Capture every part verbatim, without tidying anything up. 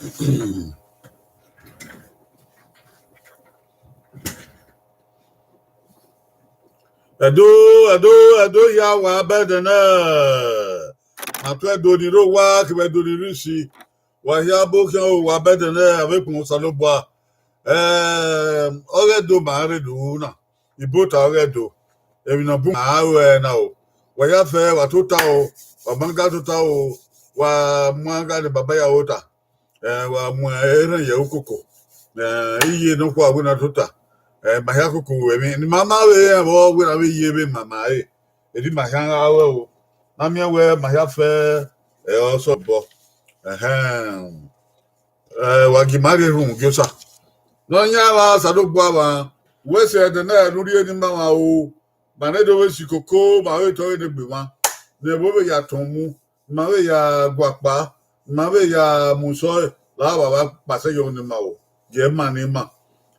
Ẹdo, Ẹdo, Ẹdo hia wa bẹdẹ nẹ. Ma tu Ẹdo ni rre owa kevbe Ẹdo ni rre isi. Wa hia bo khian o, wa bẹdẹ nẹ, avbe ekpọnmwẹ Osanobua. Ẹm, ọghe Ẹdo ma rre do na. Ibota ọghe Ẹdo. Emwi ne ọ bun ma ru ẹre na o. Wa ya fẹ, wa tota o, wa ma ga tota o, wa mu aga ne baba ya ota. Ẹ, wa mu erhẹn ye ukoko. Ẹ, iye nọkhua wẹ na tota. Ẹ, ma hia koko ru emwi ne ima ma vbe rẹn vbe ọ wẹ na vbe ye vbe ima ma re. Edi ma hia gha ru ẹre o. Na miẹn wẹ ma hia fẹ, ẹ, ọ sẹ obọ. Ẹhẹn. Ẹ, wa gie ima rhie erhunmwu gie Osa. Nọyaẹnmwa Osanobua mwa, wẹ sẹ ẹdẹ ne u rhie ne ima mwa o. Ma ne do vbe si koko, ma vbe tọ vbe ne egbe mwa. Ne ẹvbo vbe ya tọn mu, ma vbe ya guakpa, ma vbe ya mu sọe, la wa vba kpasẹ yọ ne ima o. Gie ima ne ima.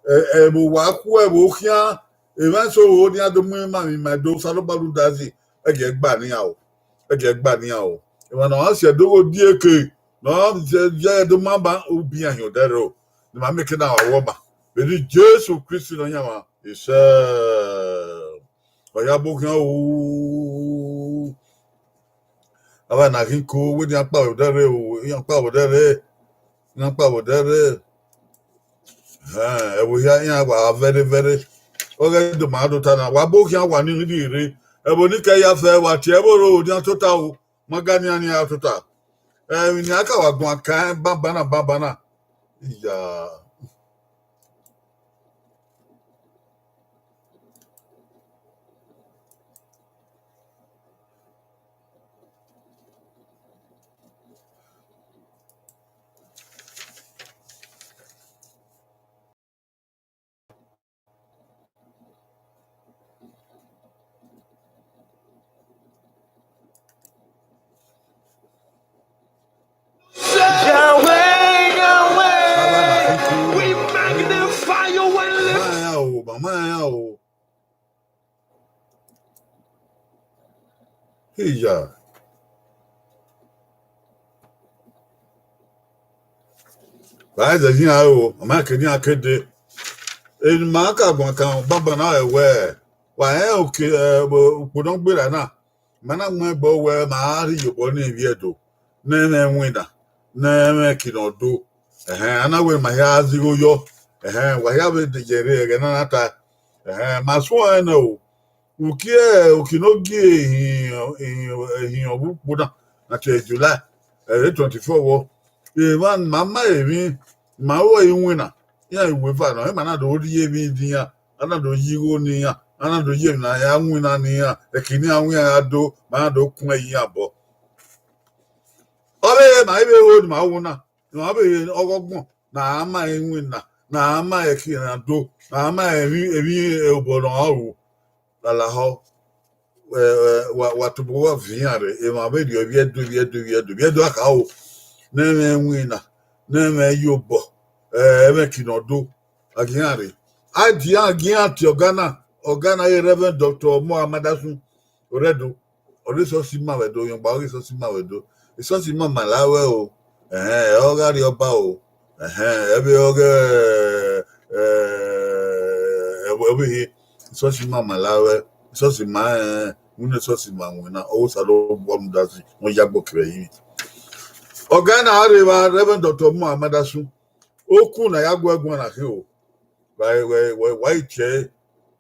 Ẹ, ẹvbo wa khu ẹvbo khian, emwa eso vbe nian do mu ima vbe ima do, Osanobua rhunmwuda zẹ, ẹ gie gba ne iran o. Ẹ gie gba ne iran o. Emwa ne ọ gha si Ẹdo gho die eke, ne ọ ye Ẹdo ma ba, u bian hin odẹ rre o. Ne ima mieke na wa wọ ọma. Vbe eni Jesu Kristi Nọyaẹnmwa, isẹ. Ọ ya bo khian o. Avbe na khin ko, wẹ ne iran kpa vbe odẹ rre o, iran kpa vbe odẹ rre, iran kpa vbe odẹ rre. Ẹn, ẹvbo hia iran wa vẹrẹ vẹrẹ. Ọghe Ẹdo ma do ta na, wa bo khian wa ni rhirhi rre. Ẹvbo ni kẹ ya fẹ, wa tie ẹvbo ro, nian tota o, ma ga nian nian tota. Emwi ne a ka wa guan kan banbanna banbanna. Iya. Yahweh, Yahweh, we magnify your holy name. Mama ya o, mama ya o. Iya. Wa zẹ iran o, ọ ma ke ne iran ke dee. Eni ma ka guan kan banbanna ẹre wẹẹ, wa rẹn oke, ẹ, ukpo ne ọ gberra na, ma na mu ẹgbẹe wẹẹ ma rhie iyobọ ne ivbi Ẹdo, ne ẹmwẹ iwinna, ne ẹmwẹ eki ne ọ do. Ẹhẹn, a na wẹẹ ma hia zẹ igho yọ. Ẹhẹn, wa hia vbe ye rre ẹghẹ ne a na ta. Ẹhẹn, ma suẹn nẹ o. Uki, uki ne ọ gie ehin, ehin, ehin ọvbukpo na, na tie July, ẹ, twenty-four vbọ. Emwa ne ma ma emwi, ma ru iwinna, iran i weva nọ, ima na do rhie emwi ne iran, a na do ye igho ne iran, a na do ye emwi ne a ya winna ne iran, eki ne iran win iran gha do, ma na do kun ẹre ye iran obọ. Ọ vbe re ma i vbe ro ne ima ru na, ne ọ vbe re ọghe ọgbọn, ne a ma iwinna, ne a ma eki ne a do, ne a ma emwi, emwi obọ ne ọ ru. Lalahọ, ẹ, ẹ, wa, wa tobọ uwa viọ iran rre, emwa vbe rriọ ivbi Ẹdo, ivbi Ẹdo, ivbi Ẹdo, ivbi Ẹdo a kha ro, ne ẹmwẹ iwinna, ne ẹmwẹ iyobọ, ẹ, ẹmwẹ eki ne ọ do, a gie iran rre. A die iran gie iran tie ọga na, ọga na ọre Reverend Doctor Ọmọ Amadasun, Orẹdo, ọ rre esọsi ima vbe Ẹdo, Orhiọngba ọ rre esọsi ima vbe Ẹdo, esọsi ima ma la ruẹ o, ẹhẹn, ẹ ọ gha rrie ọba o, ẹhẹn, ẹvbo ọghe, ẹ, ẹvbo, ẹvbo hie, esọsi ima ma la ruẹ, esọsi ima rẹn, winna esọsi ima winna, ọ Osanobua rhunmwuda zẹ, ọ ya gbọ kevbe ẹrinmwi. Ọga na rre evba Reverend Doctor Ọmọ Amadasun, okun ne a ya gu ẹre guan na khin o, wa, wa, wa, wa i tie ẹre,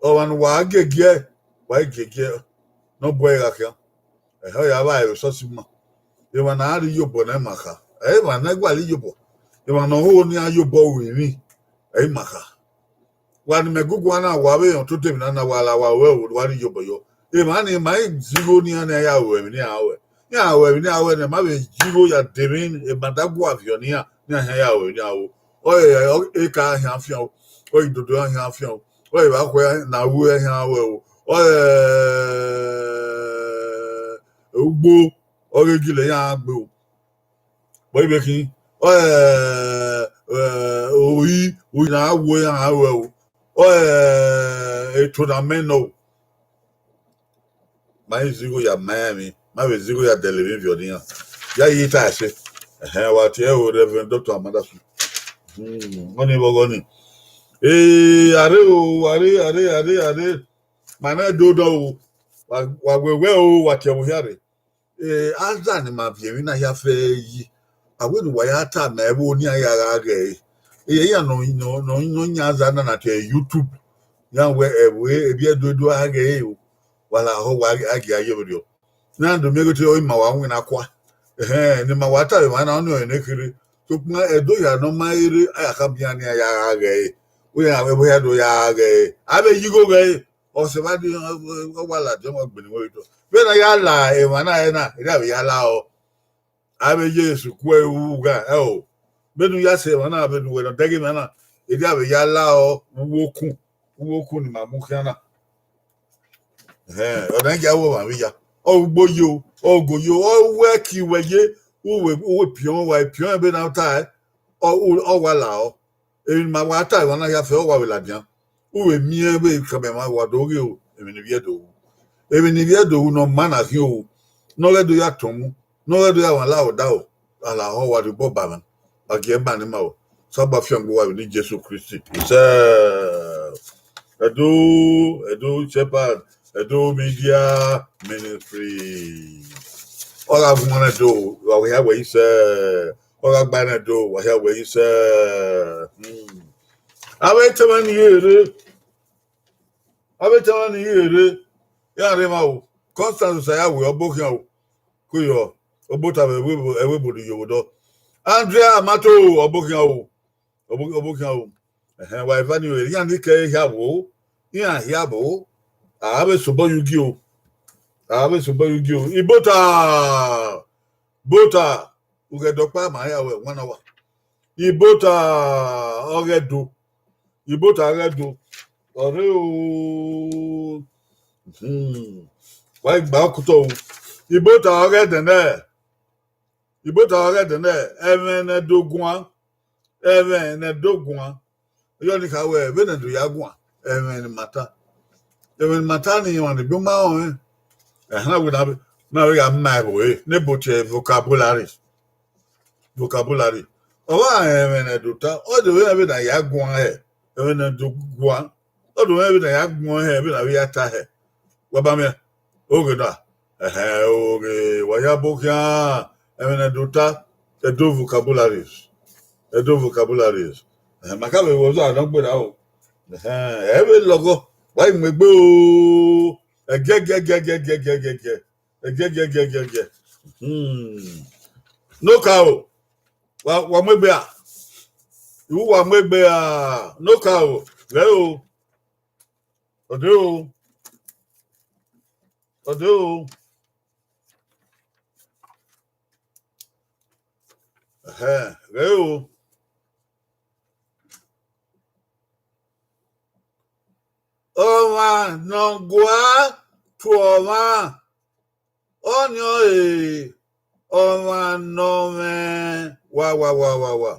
ọmwa ne uwa giegiẹ, wa i giegiẹ, ne ọ bu ẹre gha khian. Ẹhẹ, ọ ya vba ẹre esọsi ima. Emwa ne a rhie iyobọ ne ima kha. Ẹ i emwa ne a gualọ iyobọ. Emwa ne ọ ho ne iran ye obọ ru emwi, ẹ i ima kha. Wa ne imẹ guguan na, wa vbe rẹn ototọ emwi na, wa la wa ruẹ o, wa rhie iyobọ yọ. Emwa ni ma i zẹ igho ne iran ne iran ya ru emwi ne iran ruẹ. Iran ru emwi ne iran ruẹ nẹ, ma vbe zẹ igho ya de emwi ne ima da gua viọ ne iran, ne iran hia ya ru emwi ne iran ru. Ọ, eka khian fian o, ọ, idodo khian fian o, ọ, evba khuẹ ne a ru ẹre khian ruẹ o, ọ, ugbo, ọ ghe gele iran gbe o. But ivbe khin, ọ, ori, ori ne a ru ẹre khian ruẹ o, ọ, eto ne a mẹ nọ o. Ma i zẹ igho ya ma iran emwi, ma vbe zẹ igho ya dẹlẹ emwi viọ ne iran. Ya yi ta ẹse. Ẹhẹn, wa tie ẹre o, Reverend Doctor Amadasu. Hmm, ọni vbe ọghọ ni. Ee, a rre o, a rre, a rre, a rre, a rre. Ma na do dọ o. Wa, wa wẹ wẹ o, wa tie ẹvbo hia rre. Eh, aza ne ima viọ emwi na hia fẹ yi, a wẹ ne uwa ya tama ẹvbo ne iran ya gha ghẹ ẹre. Iran nọ, nọ, nọ, nọ yan aza na na tie YouTube. Iran wẹ ẹvbo Evbiẹdodo a ghẹ ẹre o. Wa lahọ, wa a gie a ye vberriọ. Na do miẹn ghe te ọ ma wa winna kua. Ẹhẹn, ne ima wa ta emwa na, ọnii ọre ne kherhe. Sokpan Ẹdo hia ne ọ ma rre, a ya khama iran ne iran ya gha ghẹ ẹre. Wẹ iran vbe ẹvbo hia do ya gha ghẹ ẹre. A vbe yi igho ghẹ ẹre. Ọ sẹ evba de, ọ wa ladian, ọ gbe ne wẹ tọ. Vbene a ya la emwa na ẹre na, erriọ a vbe ya la ọ. A vbe ye esu ku ẹre ru gha ẹo. Vbene u ya sẹ emwa na, vbene uwẹ ne ọ dẹghe emwa na, erriọ a vbe ya la ọ vbe uwu okun, vbe uwu okun ne ima mu khian na. Ẹhẹn, ọ na gia wẹ ọmwa vbe ya. Ọ ugbo yo, ọ ugo yo, ọ wẹ ki wẹ ye, uwe, uwe piọn, wa piọn ẹbe na ta ẹ, ọ, ọ wa la ọ. Emwi ne ima wa ta emwa na hia fẹ, ọ wa vbe ladian. U vbe miẹn vbe khama emwa, wa do ghe o, emwi ne Ivbiẹdo ru. Emwi ne Ivbiẹdo ru ne ọ ma na khin o, ne ọ ghẹ do ya tọn mu, ne ọ ghẹ do ya mwa la odaro, a lahọ, wa rhie obọ ba mwẹ, wa gie ẹe ba ne ima o. Osanobua fiangbe uwa vbe eni Jesu Kristi. Sẹ Edo, Edo Shepherd, Edo Media Ministry. Ọ gha guan nẹ do, wa wẹ hia wẹ isẹ. Ọ gha gba nẹ do, wa hia wẹ isẹ. Hmm. Avbe etẹmwẹ ni rre, avbe etẹmwẹ ni rre, iran rre emwa o. Constance Osayawe, ọ bọ khian o. Ko yọ, ọ bọ ta vbe ẹvbo, ẹvbo ebo ni yo vbe odọ. Andrea Amato, ọ bọ khian o. Ọ bọ, ọ bọ khian o. Ẹhẹn, wa eva ni rre, iran ni kẹ hia vbo, iran hia vbo. A vbe sobọ ye ugie o. A vbe sobọ ye ugie o. Ibota, Bota, ughẹ dọkpa ma ya wẹ wan na wa. Ibota ọghe Ẹdo. Ibota ọghe Ẹdo. Ọ rre o. Hmm. Wa gba okotọ o. Ibota ọghe Ẹdẹnẹ. Ibota ọghe Ẹdẹnẹ. Ẹmwẹ ne Ẹdo guan. Ẹmwẹ ne Ẹdo guan. Yọ ni kha wẹ, vbene Ẹdo ya guan, ẹmwẹ ne ima ta. Ẹmwẹ ne ima ta ni emwa ne egbe ma rẹn. Ẹhẹn, wẹ na, na vbe gha ma ẹvbo re, ne ebo tie vocabulary. Vocabulary. Ọ gha rẹn ẹmwẹ ne Ẹdo ta, ọ do mwẹ vbene a ya guan hẹ, ẹmwẹ ne Ẹdo guan, ọ do mwẹ vbene a ya guan hẹ, vbene a vbe ya ta hẹ. Wa ba miẹn, oghe na, ẹhẹn, oghe, wa ya bọ khian, ẹmwẹ ne Ẹdo ta, Ẹdo vocabularies, Ẹdo vocabularies. Ẹhẹn, ma ka vbe vbe ọzọ a nọ gberra o. Ẹhẹn, ẹ vbe lọghọ, wa i mu egbe o. Ẹgiẹgiẹgiẹgiẹgiẹgiẹgiẹ. Ẹgiẹgiẹgiẹgiẹgiẹ. Hmm. Nokaro, wa, wa mu egbe a. Iwu wa mu egbe a. Nokaro, ghẹ o. Ọdẹ o. Ọdẹ o. Ẹhẹn, ghẹ o. Ọmwa ne ọ gua tuẹ ọmwa, ọnii ọre ọmwa ne ọ mwẹ wa, wa, wa, wa, wa.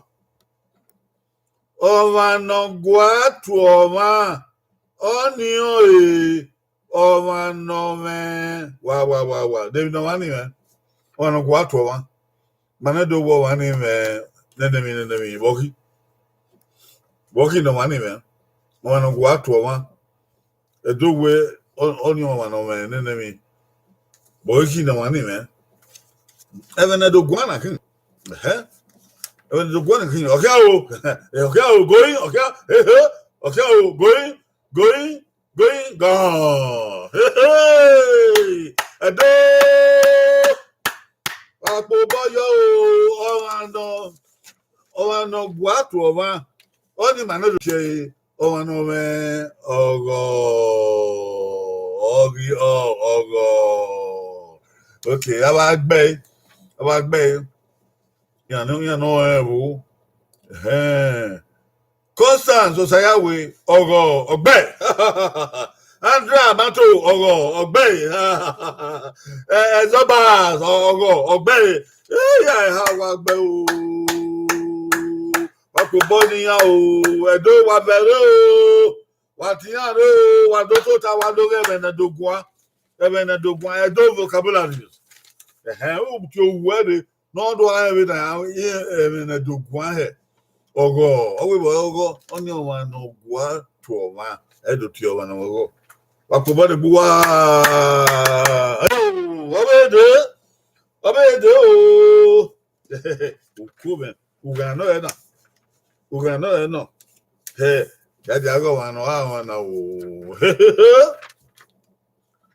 Ọmwa ne ọ gua tuẹ ọmwa, ọnii ọre ọmwa ne ọ mwẹ wa, wa, wa, wa. De emwi ne ọmwa ni mwẹ? Ọmwa ne ọ gua tuẹ ọmwa. Ma nẹ do wẹ ọmwa ni mwẹ nene emwi, nene emwi, vbe ọ ghi? Vbe ọ ghi ne ọmwa ni mwẹ? Ọmwa ne ọ gua tuẹ ọmwa. Ẹdo wẹ, ọ, ọnii ọmwa ne ọ mwẹ nene emwi. Vbe ọ ghi ne ọmwa ni mwẹ? Ẹmwẹ ne Ẹdo guan na khin. Ẹhẹn. Ẹmwẹ ne Ẹdo guan na khin. Ọkhia o. Ọkhia o, going, ọkhia, ehe. Ọkhia o, going, going, going, gone. Hey, Ẹdo. Wa kpe obọ yọ o, ọmwa nọ, ọmwa ne ọ gua tuẹ ọmwa, ọnii ma nẹ do tie ẹre, ọmwa ne ọ mwẹ ọghọ, ọghi, ọ, ọghọ. Okay, a vba gbe ẹre, a vba gbe ẹre. Iran ne, iran ne ọ rẹn vbo. Ẹhẹn. Constance Osayawe, ọghọ, ọgbẹ. Andrea Amato, ọghọ, ọgbẹ. Ẹ, ẹ, Zobas, ọghọ, ọgbẹ. Eya, eha wa gbe o. Wa kpe obọ ne iran o. Ẹdo wa vẹrẹ o. Wa tian rre o. Wa do tota, wa do ghe ẹmwẹ ne Ẹdo guan. Ẹmwẹ ne Ẹdo guan. Ẹdo vocabularies. Ẹhẹn, u tie owu ẹre. Ne ọ do gha rẹn vbene a i emwi ne do guan hẹ. Ọghọ, ọ wẹ vbe ọghọ, ọnii ọmwa ne ọ gua tuẹ ọmwa, ẹ do tie ọmwa ne ọ ghọ. Wa kpobọ degbe uwa. Ọ vbe dee, ọ vbe dee o. Uko mwẹ, ughan nọ rẹ na, ughan nọ rẹ nọ. Hẹ, ya dia ghe ọmwa ne ọ gha rẹn na o.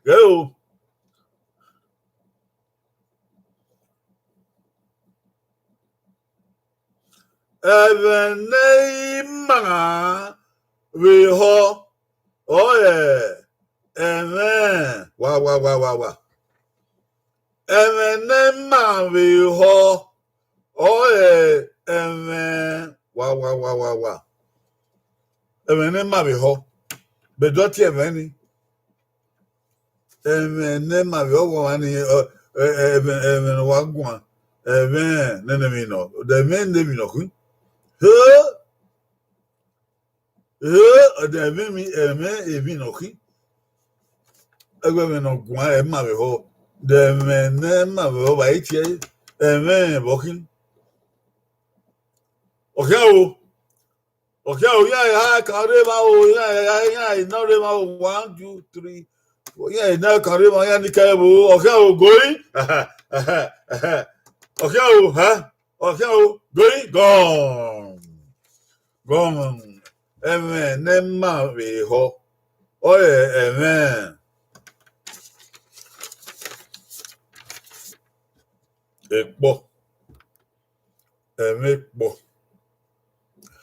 Ghẹ o. Ẹmwẹ ne I ma vbe họ, ọre ẹmwẹ wa wa wa wa wa. Ẹmwẹ ne I ma vbe họ, ọre ẹmwẹ wa wa wa wa wa. Ẹmwẹ ne I ma vbe họ, bẹdẹ ọ tie ẹmwẹ ni. Ẹmwẹ ne I ma vbe họ, ọmwa ni, ọ, ẹ, ẹ, ẹmwẹ, ẹmwẹ ne ọ wa guan, ẹmwẹ ne nene emwi nọ, de ẹmwẹ ne emwi nọ khin. He, he, de ẹmwẹ emwi, ẹmwẹ emwi nọ khin. Ẹghẹ ẹmwẹ ne ọ guan, ẹ ma vbe họ, de ẹmwẹ ne I ma vbe họ, wa i tie ẹre, ẹmwẹ vbe ọ khin. Ọ khian o. Ọ khian o, iran ha ka rre emwa o, iran ha, iran ha nọ rre emwa o, one, two, three, four, iran ha nọ ka rre emwa, iran ni kẹ vbo, ọ khian o, going. Ọ khian o, ha, ọ khian o, going, gone. Gone. Ẹmwẹ ne I ma vbe họ, ọre ẹmwẹ ekpọ. Ẹmwẹ ekpọ.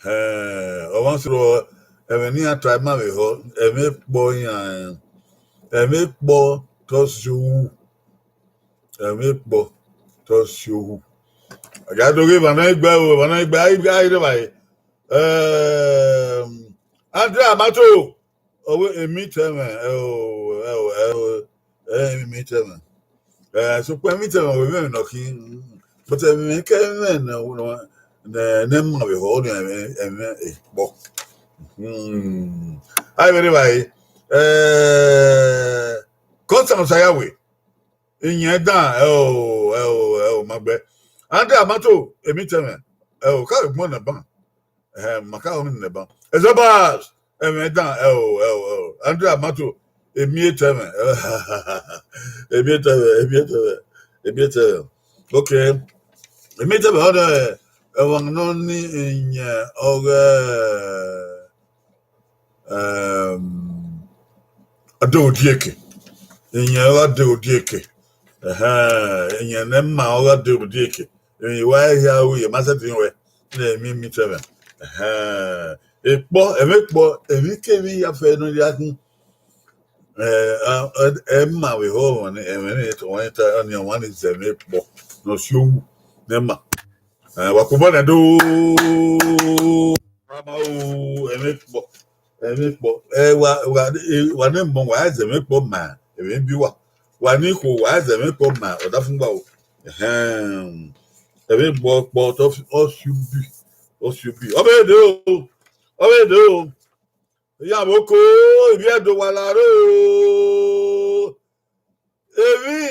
Ẹn, ọmwa sẹ ẹmwẹ ne iran ta ma vbe họ, ẹmwẹ ekpọ iran, ẹmwẹ ekpọ te ọ si ohu. Ẹmwẹ ekpọ te ọ si ohu. A gha do ghe emwa ne ọ gbe o, emwa ne ọ gbe, a i, a i rre evbare. Ẹm, Andrea Mato, ọ wẹ emwi te ẹmwẹ, ẹ o, ẹ o, ẹ o, ẹ emwi te ẹmwẹ. Ẹ, sokpan emwi te ẹmwẹ, wẹ emwi nọ khin, but ẹmwẹ ke ẹmwẹ ne, ne, ne I ma vbe họ ni ẹmwẹ, ẹmwẹ ekpọ. Hmm. A i vbe rre evbare, ẹ, Constance Osayawe, iyẹn dan, ẹ o, ẹ o, ẹ o, ma gbẹ. Andrea Mato, emwi te ẹmwẹ, ẹ o, ka vbe gbọn nẹ ban. Ẹhẹn, ma ka họn nẹ ban. Ezobas, ẹmwẹ dan, ẹ o, ẹ o, ẹ o. Andrea Mato, emwi te ẹmwẹ. Emwi te ẹmwẹ, emwi te ẹmwẹ, emwi te ẹmwẹ. Okay. Emwi te ẹmwẹ, ọ dẹ, ẹmwẹ nọ ni iyẹn ọghe, ẹm, Adewodieke. Iyẹn ọghe Adewodieke. Ẹhẹn, iyẹn ne I ma ọghe Adewodieke. Emwi wa hia ru ye ma sẹtin ruẹ, ne emwi emwi te ẹmwẹ. Ẹhẹn, ekpọ, ẹmwẹ ekpọ, emwi kemwi ya fẹ ne ọ ya khin. Ẹ, a, ẹ, ẹ ma vbe họ ọmwa ni, ẹmwẹ ni, ọmwa ni ta, ọni ọmwa ni zẹ ẹmwẹ ekpọ, ne ọ si ohu, ne ẹ ma. Ẹ, wa kobọ nẹ do. Wa ma o, ẹmwẹ ekpọ, ẹmwẹ ekpọ. Ẹ, wa, wa, ẹ, wa ne mọ, wa zẹ ẹmwẹ ekpọ ma, ẹmwẹ bi wa. Wa ne ikhuo, wa zẹ ẹmwẹ ekpọ ma, ọdafẹn gba o. Ẹhẹn. Ẹmwẹ ekpọ, ekpọ, ọ si ubi, ọ si ubi. Ọ vbe dee o, ọ vbe dee o. Iran vbe oko, ivbi Ẹdo wa la rre o. Emwi,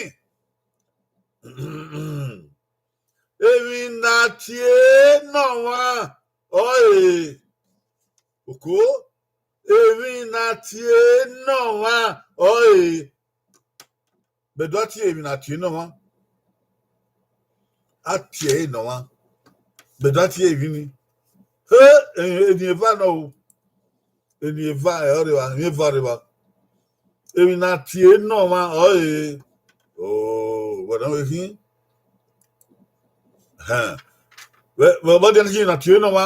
emwi ne a tie ne ọmwa ọre. Oko, emwi ne a tie ne ọmwa ọre. Bẹdẹ ọ tie emwi ne a tie ne ọmwa. A tie ẹre ne ọmwa. Bẹdẹ ọ tie emwi ni. He, eni eva nọ o. Eni eva, ẹ, ọ rre evba, emwi eva rre evba. Emwi ne a tie ne ọmwa ọre. O, wẹ nọ vbe khin. Hẹn. Vbe, vbe, vbe ọ dia ne a tie ne ọmwa.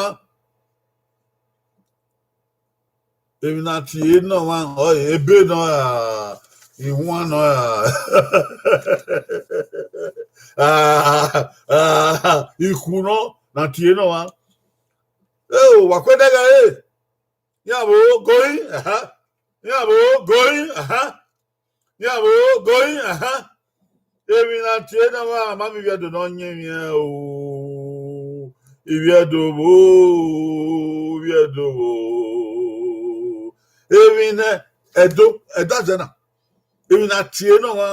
Emwi ne a tie ne ọmwa, ọ, ebe nọ ra, ihuan nọ ra, ikhu nọ ne a tie ne ọmwa. Eo, wa ku ẹdẹ gha re. Iran vbe gori, aha. Iran vbe gori, aha. Iran vbe gori, aha. Emwi ne a tie ne ọmwa, ma miẹn ivbi Ẹdo ne ọ yẹn emwi ẹnrẹn o. Ivbi Ẹdo vbo, ivbi Ẹdo vbo. Emwi ne Ẹdo, Ẹdo azẹ na. Emwi ne a tie ne ọmwa.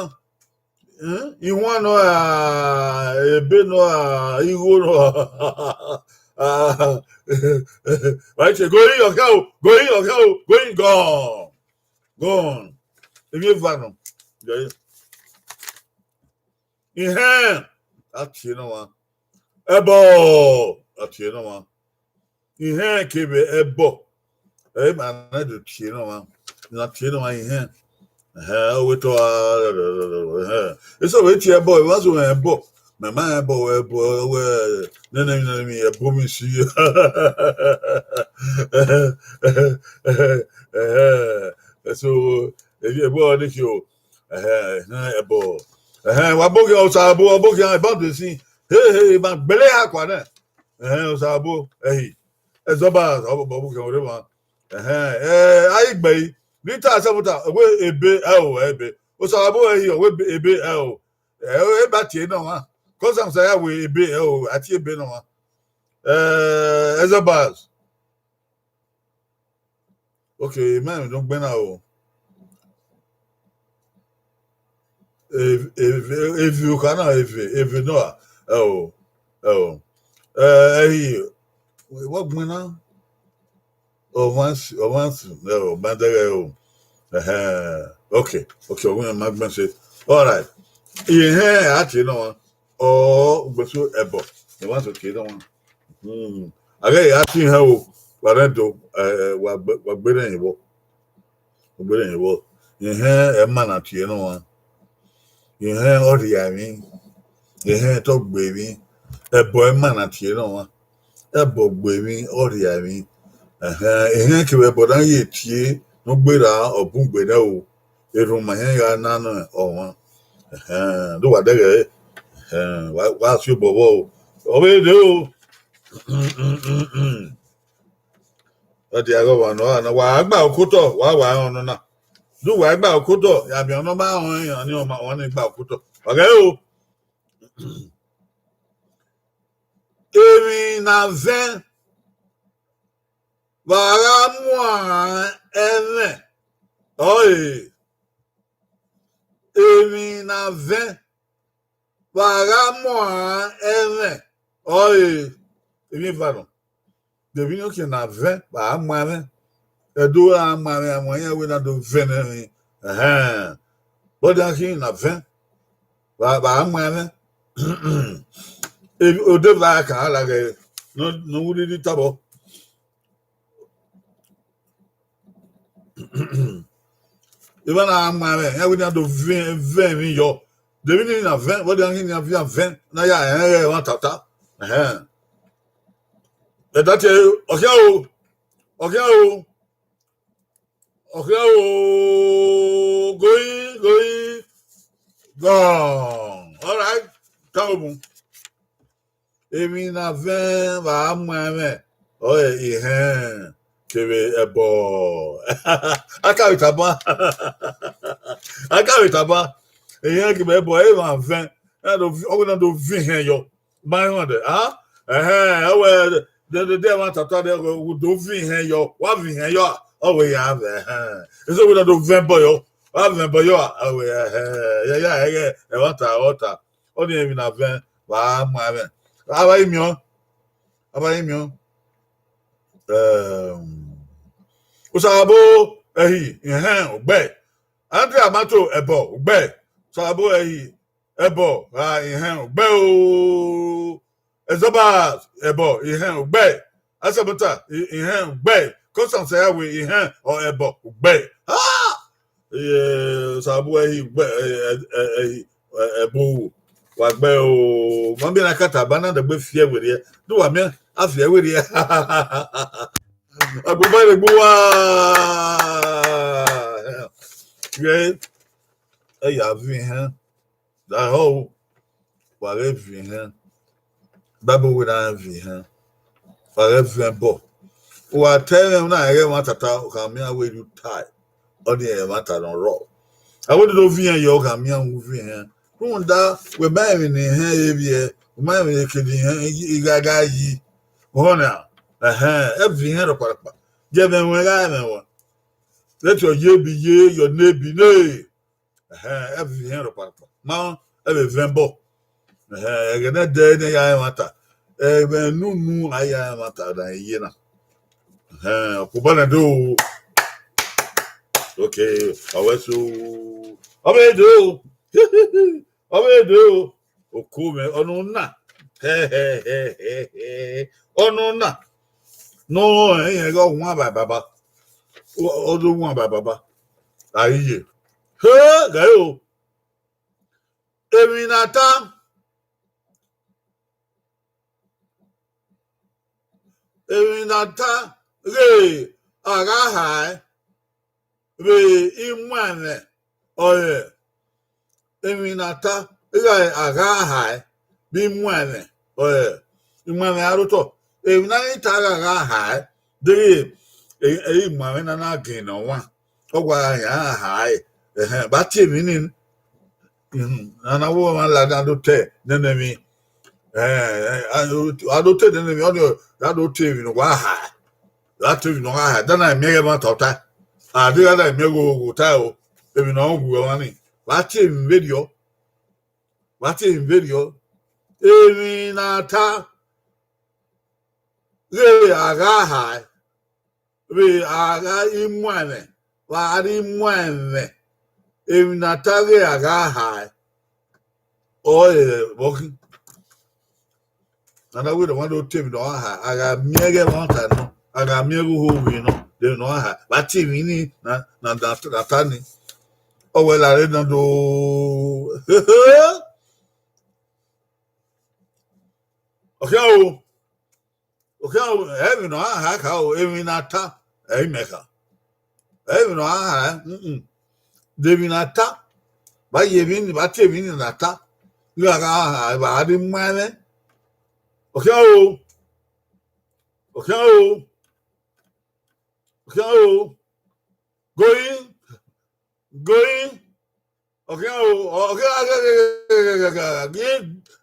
Eh, ihuan nọ ra, ebe nọ ra, igho nọ ra. Ah, wa tie, go in, ọkhian o, go in, ọkhian o, go in, gone. Gone. Emwi eva nọ. Ihẹn, a tie nọ ọmwa. Ẹbọ, a tie nọ ọmwa. Ihẹn kevbe ẹbọ, ẹ ma na do tie nọ ọmwa. Na tie nọ ọmwa ihẹn. Ẹhẹn, ọ wẹ tọ, ẹhẹn. Eso vbe tie ẹbọ, emwa so mwẹ ẹbọ. Mẹ ma rẹn ẹbọ, wẹ ẹbọ, wẹ nene, nene mi ẹbọ mi si. Ẹhẹn, so, emwi ẹbọ ni khin o. Ẹhẹn, ẹhẹn, ẹbọ. Ẹhẹn, wa boghian, Osanobua, wa boghian, ẹbọ de sin. He, he, ma gbele ha kua nẹ. Ẹhẹn, Osanobua, ẹhi. Ẹzọba, ọ bọ, bọ, boghian, ọre ma. Ẹhẹn, ẹ, a i gbe yi. Rita Asẹmuta, ọ wẹ ebe, ẹ o, ebe. Osanobua, ẹhi, ọ wẹ ebe, ebe, ẹ o. Ẹ o, eba tie nọ ọmwa. Kọsa Mẹsaia wẹ ebe, ẹ o, a tie ebe nọ ọmwa. Ẹ, Ẹzọba. Okay, ma emwi ne ọ gbẹn na o. Eve, eve, eve okha na, eve, eve nọ a, ẹ o, ẹ o. Ẹ, ẹhi, wa gbẹn na. Ọmwa si, ọmwa si, ẹ o, ma dẹghẹ o. Ẹhẹn, okay, okay, ọ wẹ ma gbẹn se. All right. Ihẹn a tie nọ ọmwa. Ọ, ugbesu ẹbọ, emwa so tie nọ ọmwa. Hmm. A ghẹ ya tie ihẹn o, wa rẹn do, ẹ, ẹ, wa gbe, wa gbe rẹn vbọ. Wa gbe rẹn vbọ. Ihẹn ẹ ma na tie nọ ọmwa. Ihẹn ọ rhia emwi. Ihẹn te ọ gbe emwi. Ẹbọ ẹ ma na tie nọ ọmwa. Ẹbọ gbe emwi, ọ rhia emwi. Ẹhẹn, ihẹn kevbe ẹbọ na ye tie ne u gberra, ọ bun gbe nẹ o. Erhunmwu ma hẹn gha na nọ ọmwa. Ẹhẹn, do wa dẹghẹ, ẹhẹn, wa, wa si obọ vbọ o. Ọ vbe rre o. Ọ dia ghe ọmwa nọ, na wa gba okotọ, wa wa rẹn ọnọna. Do wa gba okotọ, ya miẹn ọnọna ọnrẹn, ọmwa ni gba okotọ. Wa ghẹ o. Emwi na vẹn vbe a gha muan ẹmwẹ ọre, emwi na vẹn vbe a gha muan ẹmwẹ ọre, emwi eva nọ. De emwi ne okhian na vẹn vbe a gha muan ẹmwẹ? Ẹdo ra muan ẹmwẹ, a muan iran wẹ na do vẹn nẹ emwi. Ẹhẹn. Vbe ọ dia khin na vẹn vbe a, vbe a gha muan ẹmwẹ? Emwi, odeva ka a laghe ne, ne u rhirhi tabọ. Emwa na gha muan ẹmwẹ, iran wẹ na do vẹn, vẹn emwi yọ. De emwi ne na vẹn, vbe ọ dia khin ne iran viọ vẹn, ne a ya rẹn ẹmwata ta. Ẹhẹn. Ẹdẹ te, ọkhian o, ọkhian o, ọkhian o, go in, go in, gone. All right, thank you. Emwi na vẹn vbe a muan ẹmwẹ, ọre ihẹn kevbe ẹbọ. A ka vbe tama. A ka vbe tama. Ihẹn kevbe ẹbọ, emwa vẹn. Ọ wẹ na do vẹn ihẹn yọ. Ma rẹn dẹ, a? Ẹhẹn, ọ wẹ, de, de, de, ẹmwata ta dẹ, u do vẹn ihẹn yọ, wa vẹn ihẹn yọ, ọ wẹ ya vẹn, ẹhẹn. Eso wẹ na do vẹn ẹbọ yọ, wa vẹn ẹbọ yọ, ọ wẹ, ẹhẹn, ya, ya, ẹghẹ, ẹmwata, ẹmwata. Ọnii emwi na vẹn vbe a muan ẹmwẹ. Avbe a i miẹn, avbe a i miẹn. Ehm, Osanobua ẹhi, ihẹn, ugbẹ. Andrea Mato, ẹbọ, ugbẹ. Osanobua ẹhi, ẹbọ, gha ihẹn, ugbẹ o. Ẹzọba, ẹbọ, ihẹn, ugbẹ. Asabọta, i-, ihẹn, ugbẹ. Constance, ya wẹ ihẹn, ọ, ẹbọ, ugbẹ. Ah! Osanobua ẹhi, ugbẹ, ẹ, ẹ, ẹ, ẹhi, ẹ, ẹbọ, wa gbẹ o. Ma miẹn na ka ta, ba na dẹgbe fi ẹvbo rriẹ. Do wa miẹn, a fi ẹvbo rriẹ. Agbọn ba rre egbe uwa. Ghẹ, ẹ ya viọ ihẹn. Da họ, wa ghẹ viọ ihẹn. Bible wẹ na viọ ihẹn. Wa ghẹ viọ ẹbọ. Wa ta ẹmwẹ na ẹghẹ ẹmwata ta, ọ khama iran wẹ you tie. Ọnii ẹmwata ne ọ rrọọ. A wẹ do viọ ihẹn yọ, ọ khama iran wẹ u viọ ihẹn. Rhunmwuda, wẹ ma rẹn emwi ne ihẹn re vbiẹ, wẹ ma rẹn emwi ne kene ihẹn i gha gha yi. Uhọn nia, ẹhẹn, ẹ viọ ihẹn rhọkparhọkpa. Ye ẹmwẹ ruẹn gha ẹmwẹ ruẹn. Let your ye be ye, your nay be nay. Ẹhẹn, ẹ viọ ihẹn rhọkparhọkpa. Ma, Ẹ vbe vẹn bọ. Ẹhẹn, ẹghẹ ne ẹdẹ ne ya ẹmwata, ẹmwẹ nunu a ya ẹmwata na ye na. Ẹhẹn, ọkpobọ na do. Okay, ọ wẹ so. Ọ vbe do. Ọ vbe do. Oku mwẹ, ọ nọ na. Ọ nọ na. Nọ, ẹyẹn ghe ọwan ba baba. Ọ do wan ba baba. A i ye. He, ghe o. Emwi ne a ta, emwi ne a ta ghe a gha hae vbe imuẹmwẹ ọre emwi ne a ta ghe a gha hae vbe imuẹmwẹ ọre imuẹmwẹ arotọ. Emwi ne a i ta ghe a gha hae deghẹ e, e, imuẹmwẹ na na gin ne ọwan, ọ wa gha yan hae. Ẹhẹn, vbe a tie emwi ni, a na wẹ ọmwa la na do te nene emwi. A do te nene emwi, ọnii a do te emwi ne uwa hae. A te emwi ne uwa hae, da na miẹn ẹghẹ ẹmwata ọta. A deghẹ a na miẹn ẹghẹ oghogho ọta o, emwi ne ọ wu ọmwa ni. Vbe a tie emwi vberriọ, vbe a tie emwi vberriọ. Emwi ne a ta ghe a gha hae vbe a gha imuẹmwẹ, vbe a gha imuẹmwẹ, emwi ne a ta ghe a gha hae, ọre vbe ọ khin. A na wẹ ne ọmwa do te emwi ne ọ gha hae, a gha miẹn ẹghẹ ẹmwata nọ, a gha miẹn ẹghẹ oghogho nọ, de emwi ne ọ gha hae, vbe a tie emwi ni na, na, na, na ta ni. Ọ wẹ lare na do. Ọ khian o. Okhian o, ẹ i emwi ne ọ gha hae kha o, emwi ne a ta, ẹ i mẹ kha. Ẹ i emwi ne ọ gha hae, mm-mm. De emwi ne a ta, vbe a ye emwi ni, vbe a tie emwi ni ne a ta, ghe a gha hae, vbe a gha rre imuẹmwẹ. Okhian o, okhian o, okhian o, going, going, okhian o, okhian,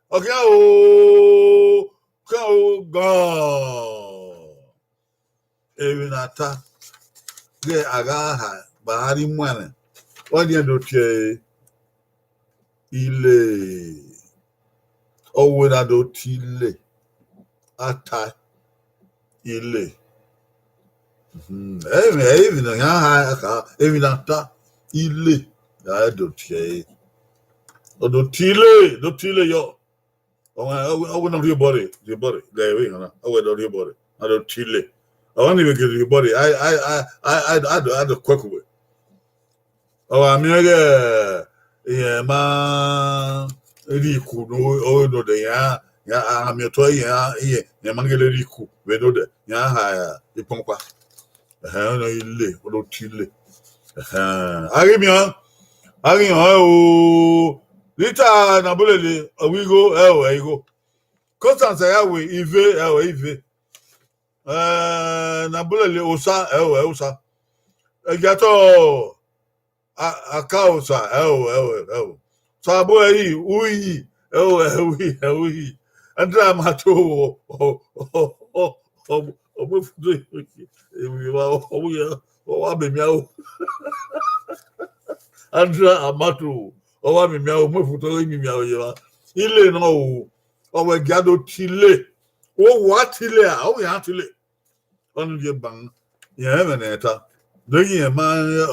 okhian o, okhian o, gan. Emwi ne a ta, ghe a gha hae, vbe a gha rre imuẹmwẹ, ọ nian do tie ẹre ile. Ọ wẹ na do tie ile, a ta ile. Emwi, emwi ne ọ yan hae kha, emwi ne a ta ile, a do tie ẹre. Ọ do tie ile, do tie ile yọ. Ọ wẹ, ọ wẹ, ọ wẹ ne ọ rhie obọ rre, rhie obọ rre, lẹ vbe iran na, ọ wẹ ne ọ rhie obọ rre, a do tie ile. Ọ wẹ ne vbe gele rhie obọ rre, a, a, a do, a do kue kugbe. Ọ gha miẹn ighẹ irẹn ma rhie iku ne ọ, ọ nodẹ, iran, iran, a miẹn otọ iran, iran, iran ma gele rhie iku vbe nodẹ, iran ha ikpọnkpa. Ẹhẹn, ọnii ile, ọ do tie ile. Ẹhẹn, a ghi miẹn, a ghi họn o. Rita Nabulele, ọ wẹ igho, ẹ o, ẹ igho. Constance, ẹ ya wẹ ive, ẹ o, ẹ ive. Eh, Nabulele Osa, ẹ o, ẹ Osa. Ẹgiatọ, a, Aka Osa, ẹ o, ẹ o, ẹ o. Sabo ẹre, Uyi, ẹ o, ẹ Uyi, ẹ Uyi. Andra Mato, ọ, ọ, ọ, ọ, ọ, ọ, ọ, ọ, wa bẹ mia o. Andra Amato, ọ wa mia o, mu efutu ghi mia o ye wa. Ile nọ o, ọ wẹ gia do tie ile. Wo wa tie ile a, ọ wẹ iran tie ile. Ọnii rhie ban, irẹn ẹmwẹ ne ta. Do yi irẹn ma,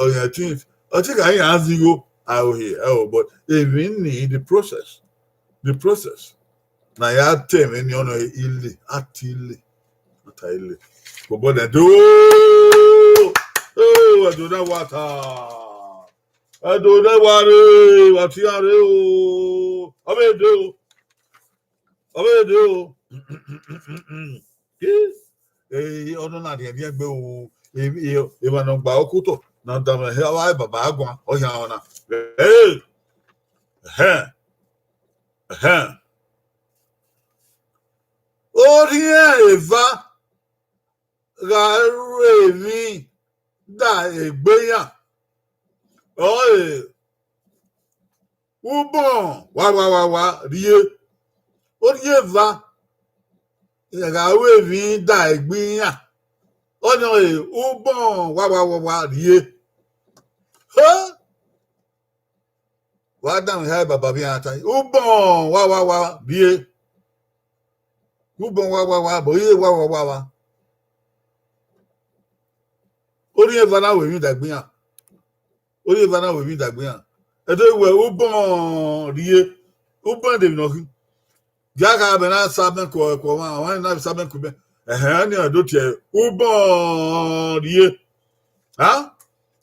ọ, irẹn tin, ọ te ka iran zẹ igho, a o he, ẹ o, but emwi ni the process, the process. Na ya te emwi ni ọnii ile, a tie ile, a ta ile. Bọbọ nẹ do, oh, Ẹdo na wa ta, Ẹdo na wa re, wa tie iran re o, ọ vbe do, ọ vbe do. Eh, ọnọna rhiẹnrhiẹn gbe o, e, e, emwa ne ọ gba okotọ ne a danmwẹ hẹ avbe baba guan, ọ yan ọna. Eh, ẹhẹn, ẹhẹn. Orhiọn eva gha ru emwi da egbe iran, ọre ubọn wa wa wa wa rrie. Orhiọn eva gha ru emwi da egbe iran, ọnii ọre ubọn wa wa wa wa rrie. He! Wa danmwehọ baba vbe iran ta. Ubọn wa wa wa rrie. Ubọn wa wa wa, bọ ire wa wa wa wa. Orhiọn eva na ru emwi dagbe iran. Orhiọn eva na ru emwi dagbe iran. Ẹdẹ wẹ ubọn rrie, ubọn de emwi ne ọ khin. Gie a kha vbe na sa mẹ ku, ku ọmwa, ọmwa na sa mẹ ku mẹ. Ẹhẹn, ọnii do tie ubọn rrie. Ha?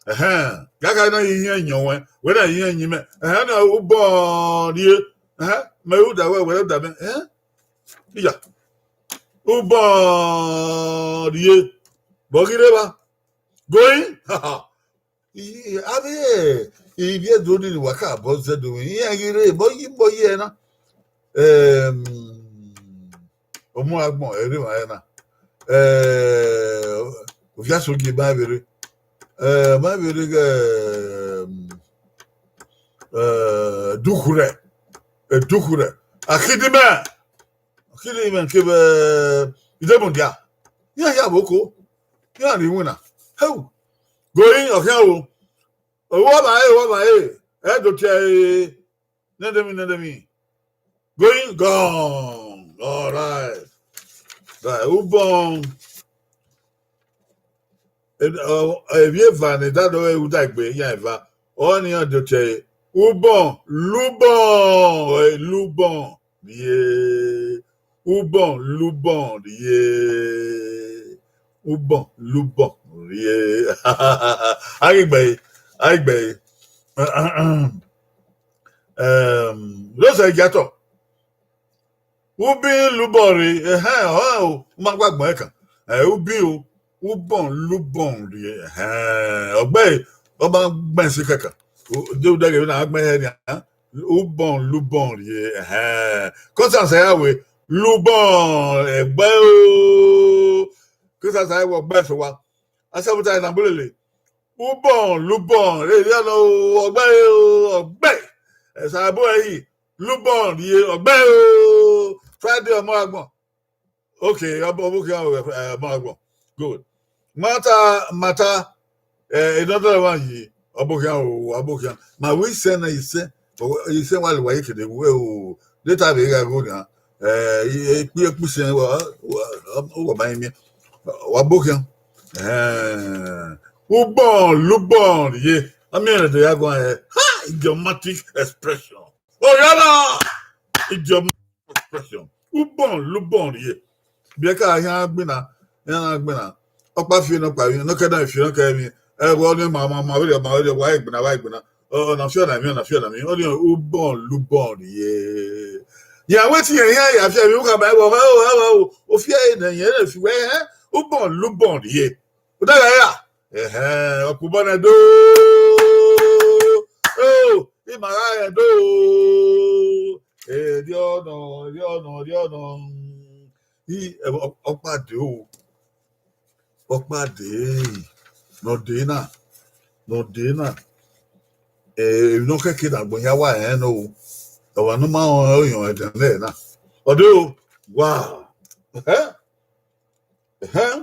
Ẹhẹn, gie a kha na ye ihiẹn yọn wẹ, wẹ na ye ihiẹn yin mẹ. Ẹhẹn, ọnii ubọn rrie. Ẹhẹn, mẹ ru da wẹ, wẹ da mẹ. Ẹhẹn, iya. Ubọn rrie. Bọ ghi rre evba. Going. Avbe ivbi Ẹdo ni wa ka bọ zẹ do, iran ghi rre bọ yi, bọ yi ẹna. Em, ọmọ agbọn ẹre ma ẹna. Eh, ovia sogie ma vbe rre. Eh, ma vbe rre, em, eh, Dukhu rẹ, Dukhu rẹ. Akhidimẹ. Kiri mwẹ kevbe Idemudia. Iran ya vbe oko. Iran rhie iwinna. Heu. Going, ọ khian o. Owa ma e, owa ma e. Ẹ do tie ẹre. Nẹdẹmwi, nẹdẹmwi. Going, gone. All right. Right, ubọn. Emwi eva ne da do re udagbe, iran eva. Ọnii iran do tie ẹre. Ubọn, lubọn, ẹ, lubọn rrie. Ubọn, lubọn rrie. Ubọn, lubọn rrie. A ghi gbe ẹre, a ghi gbe ẹre. Em, Rose Egiatọ. Ubin lubọn rrie, ẹhẹn, ọhẹn o, u ma gba gbọn ẹkan. Ẹ, ubin o, ubọn lubọn rrie, ẹhẹn, ọ gbe ẹre, ọ ma gbẹn ẹse kẹkan. O, de u dẹghe vbene a gbẹn hẹ nian, ubọn lubọn rrie, ẹhẹn. Constance ya wẹ, lubọn ẹgbẹ o. Constance ya wẹ, ọ gbe ẹse owa. Asọbuta na gbolele. Ubọn lubọn rrie, ọ gbe ẹre o, ọ gbe. Ẹsa ẹbọ ẹre yi. Lubọn rrie, ọ gbe o. Friday ọmọ agbọn. Okay, ọbọ, ọbọ khian, eh, ọmọ agbọn. Good. Mata, mata, eh, another one yi. Ọbọ khian o, ọbọ khian. Ma wẹ isẹn na isẹn. Isẹn wa le wa ye kede wu, eh, o. Data vbe gha gho nian. Eh, i, i, ekpi, ekpi isẹn wa, wa, wa ma miẹn. Wa bọ khian. Eh, ubọn, lubọn rrie. Ami ẹnrẹn de ya guan, eh, ha, idiomatic expression. Oyana! Idiomatic expression. Ubọn lubọn rrie. Biẹ ka hian gbinna, iran na gbinna. Ọkpa fi nọkpa emwi, nọkẹdẹ fi nọkẹdẹ emwi. Ẹghẹ ọnii ma, ma, ma vberriọ, ma vberriọ, wa egbinna, wa egbinna. Ọ, ọ na fi ọna emwi, ọ na fi ọna emwi. Ọnii ubọn lubọn rrie. Ya wẹ te irẹn ya fi emwi, u khama ẹvbo, ẹvbo, ẹvbo, o fi ẹre nẹ, irẹn fi wẹ, eh, ubọn lubọn rrie. U da gha ra? Ẹhẹn, ọkpobọ nẹ do. O, ima gha rẹn do. Erriọ nọ, erriọ nọ, erriọ nọ. I, ẹ, ọ-, ọkpa dee o. Ọkpa dee. Ne ọ dee na. Ne ọ dee na. Eh, emwi ne ọ kẹke ne agbọn ya wa rẹn nọ o. Ọmwa ne ọ ma rẹn ọyọn ẹdẹ nẹ na. Ọ dee o. Wow. Ẹhẹn. Ẹhẹn.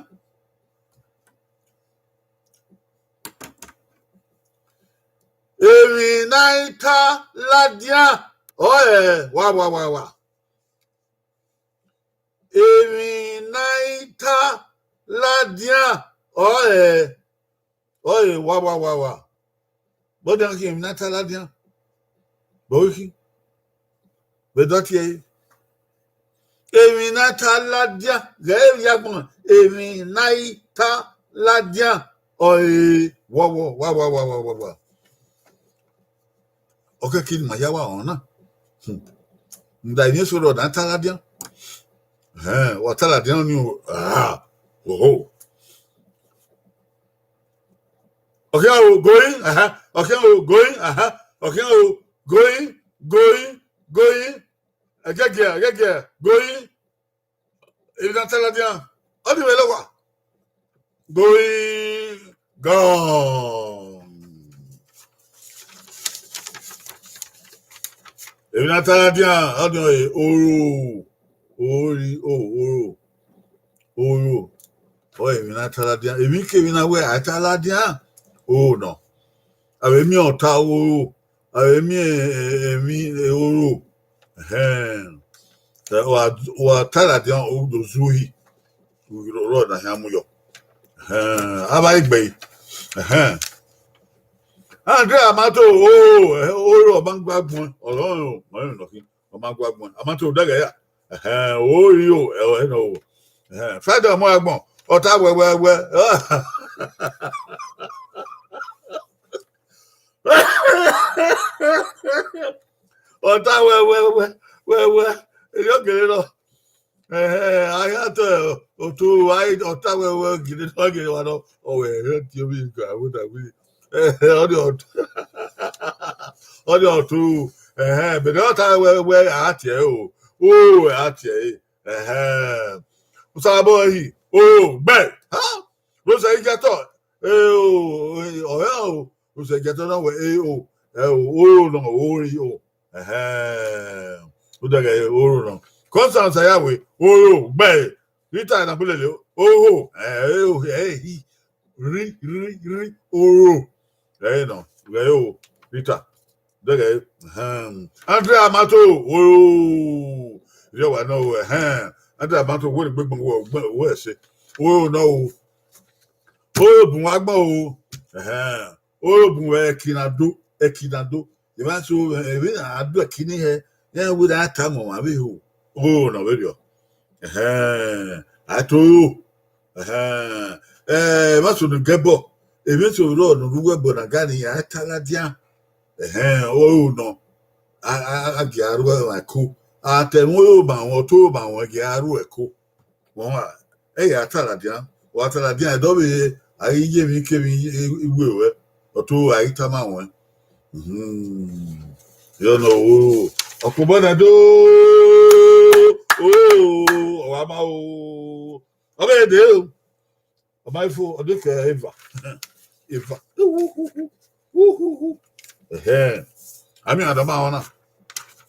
Emwi ne a i ta ladian, ọre wa, wa, wa, wa. Emwi ne a i ta ladian, ọre, ọre wa, wa, wa, wa. Vbọdian khian emwi ne a ta ladian? Vbe ọ i khin? Vbe dọtiẹ ẹre? Emwi ne a ta ladian, ghẹ vbe ya agbọn, emwi ne a i ta ladian, ọre wa, wa, wa, wa. Ọ kẹke ne ima ya wa rẹn na. Hmm. Rhunmwuda emwi eso rrọọ ne a ta ladian. Ẹhẹn, wa ta ladian ni o. Ah, oho. Ọ khian o, going, aha. Ọ khian o, going, aha. Ọ khian o, going, going, going. Ẹgẹgiẹ, ẹgẹgiẹ, going. Emwi ne a ta ladian. Ọ ni vbe lẹ owa. Going, gone. Emwi ne a ta ladian, ọ ni ọre, oro, ori, o, oro, oro. Ọ emwi ne a ta ladian. Emwi kemwi ne a wẹ a ta ladian, oro nọ. Avbe emiọnmwata oro, Emwi, emwi oro. Ẹhẹn. Ẹ, wa, wa ta ladian, o do zu uhi. Uro na khian mu yọ. Ẹhẹn. Avbe igbe. Ẹhẹn. Andrea Amato, o, ẹ, oro ọ ma gua gbọn, ọ rọ, ọ rọ, ọ ma gua gbọn. Amato dẹghẹ ya. Ẹhẹn, o ri o, ẹ, ẹ nọ o. Ẹhẹn, Friday ọmọ agbọn, ọ ta wẹwẹwẹ. Ọ ta wẹwẹwẹ, wẹwẹ, erriọ gele nọ. Ẹhẹn, a ya ta otu, a i, ọ ta wẹwẹ gele nọ, gele wa nọ, ọ wẹ ẹrẹ tie ovbi ga, wo da wi. Ẹhẹn, ọ ni ọtu, ọ ni ọtu, ẹhẹn, bẹdẹ ọ ta wẹwẹ, a tie ẹre o, o, a tie ẹre, ẹhẹn. Usabọ ẹhi, o, gbẹ, ha? Rose Igiator, e, o, e, ọrẹ o, Rose Igiator na wẹ, e, o, ẹ, o, o, nọ, o, ri, o. Ẹhẹn. Udẹghẹ oro nọ. Constance Ayawe, oro, gbẹ. Rita Nabulele, oho, ẹ, ẹ, o, ẹ, hi, ri, ri, ri, oro. Ẹ nọ, ghẹ o, Rita. Udẹghẹ, ẹhẹn. Andrea Amato, oro. Iyọ wa nọ o, ẹhẹn. Andrea Amato, wẹ ne gbegbe wẹ, wẹ, wẹ ẹse. Oro nọ o. Oro bun wa gbọn o. Ẹhẹn. Oro bun wẹ ẹki na do, ẹki na do. Emwa so, emwi na do ẹki ni hẹ, iran wẹ da tama ọmwa vbe ho. Oro nọ vberriọ. Ẹhẹn, a to oro. Ẹhẹn, ẹ, emwa so ne gẹbọ, emwi so rọ ne u ru ẹbọ na ga ni, a ta ladian. Ẹhẹn, oro nọ. A, a, a gia ru ẹmwẹ ẹko. A ta ẹmwẹ oro ma wọn, ọ to oro ma wọn, gia ru ẹko. Wọn wa, ẹ ya ta ladian, wa ta ladian, ẹdẹ ọ vbe a ghi ye emwi kemwi iwe ruẹ, ọ to a ghi tama ruẹ. Mhm. Yọ nọ o, ọkpobọ na do, o, ọ wa ma o, ọ vbe de o, ọ ma i fo, ọ de kẹ eva, eva, uhuhu, uhuhu. Ẹhẹn, a miẹn ọmwa ne ọ ma rẹn na,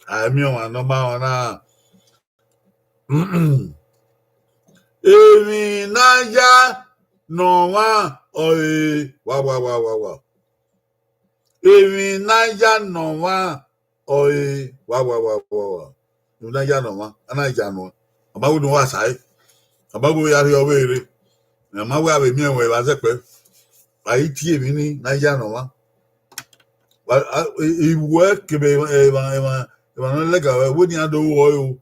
a miẹn ọmwa ne ọ ma rẹn na. Emwi ne a ya ne ọmwa ọre wa, wa, wa, wa, wa. Emwi ne a ya ne ọmwa ọre wa, wa, wa, wa, wa. Emwi ne a ya ne ọmwa, a na ya nuẹn. A ma wẹ ne uwa sae. A ma wẹ ya rhie ọvbehe rre. A ma wẹ a vbe miẹn ruẹ evba zẹkpẹ. A i tie emwi ni ne a ya ne ọmwa. Wa, a, i, i wẹ kevbe emwa, emwa, emwa ne ọ lẹga ruẹ, wẹ ne iran do ru ọre o.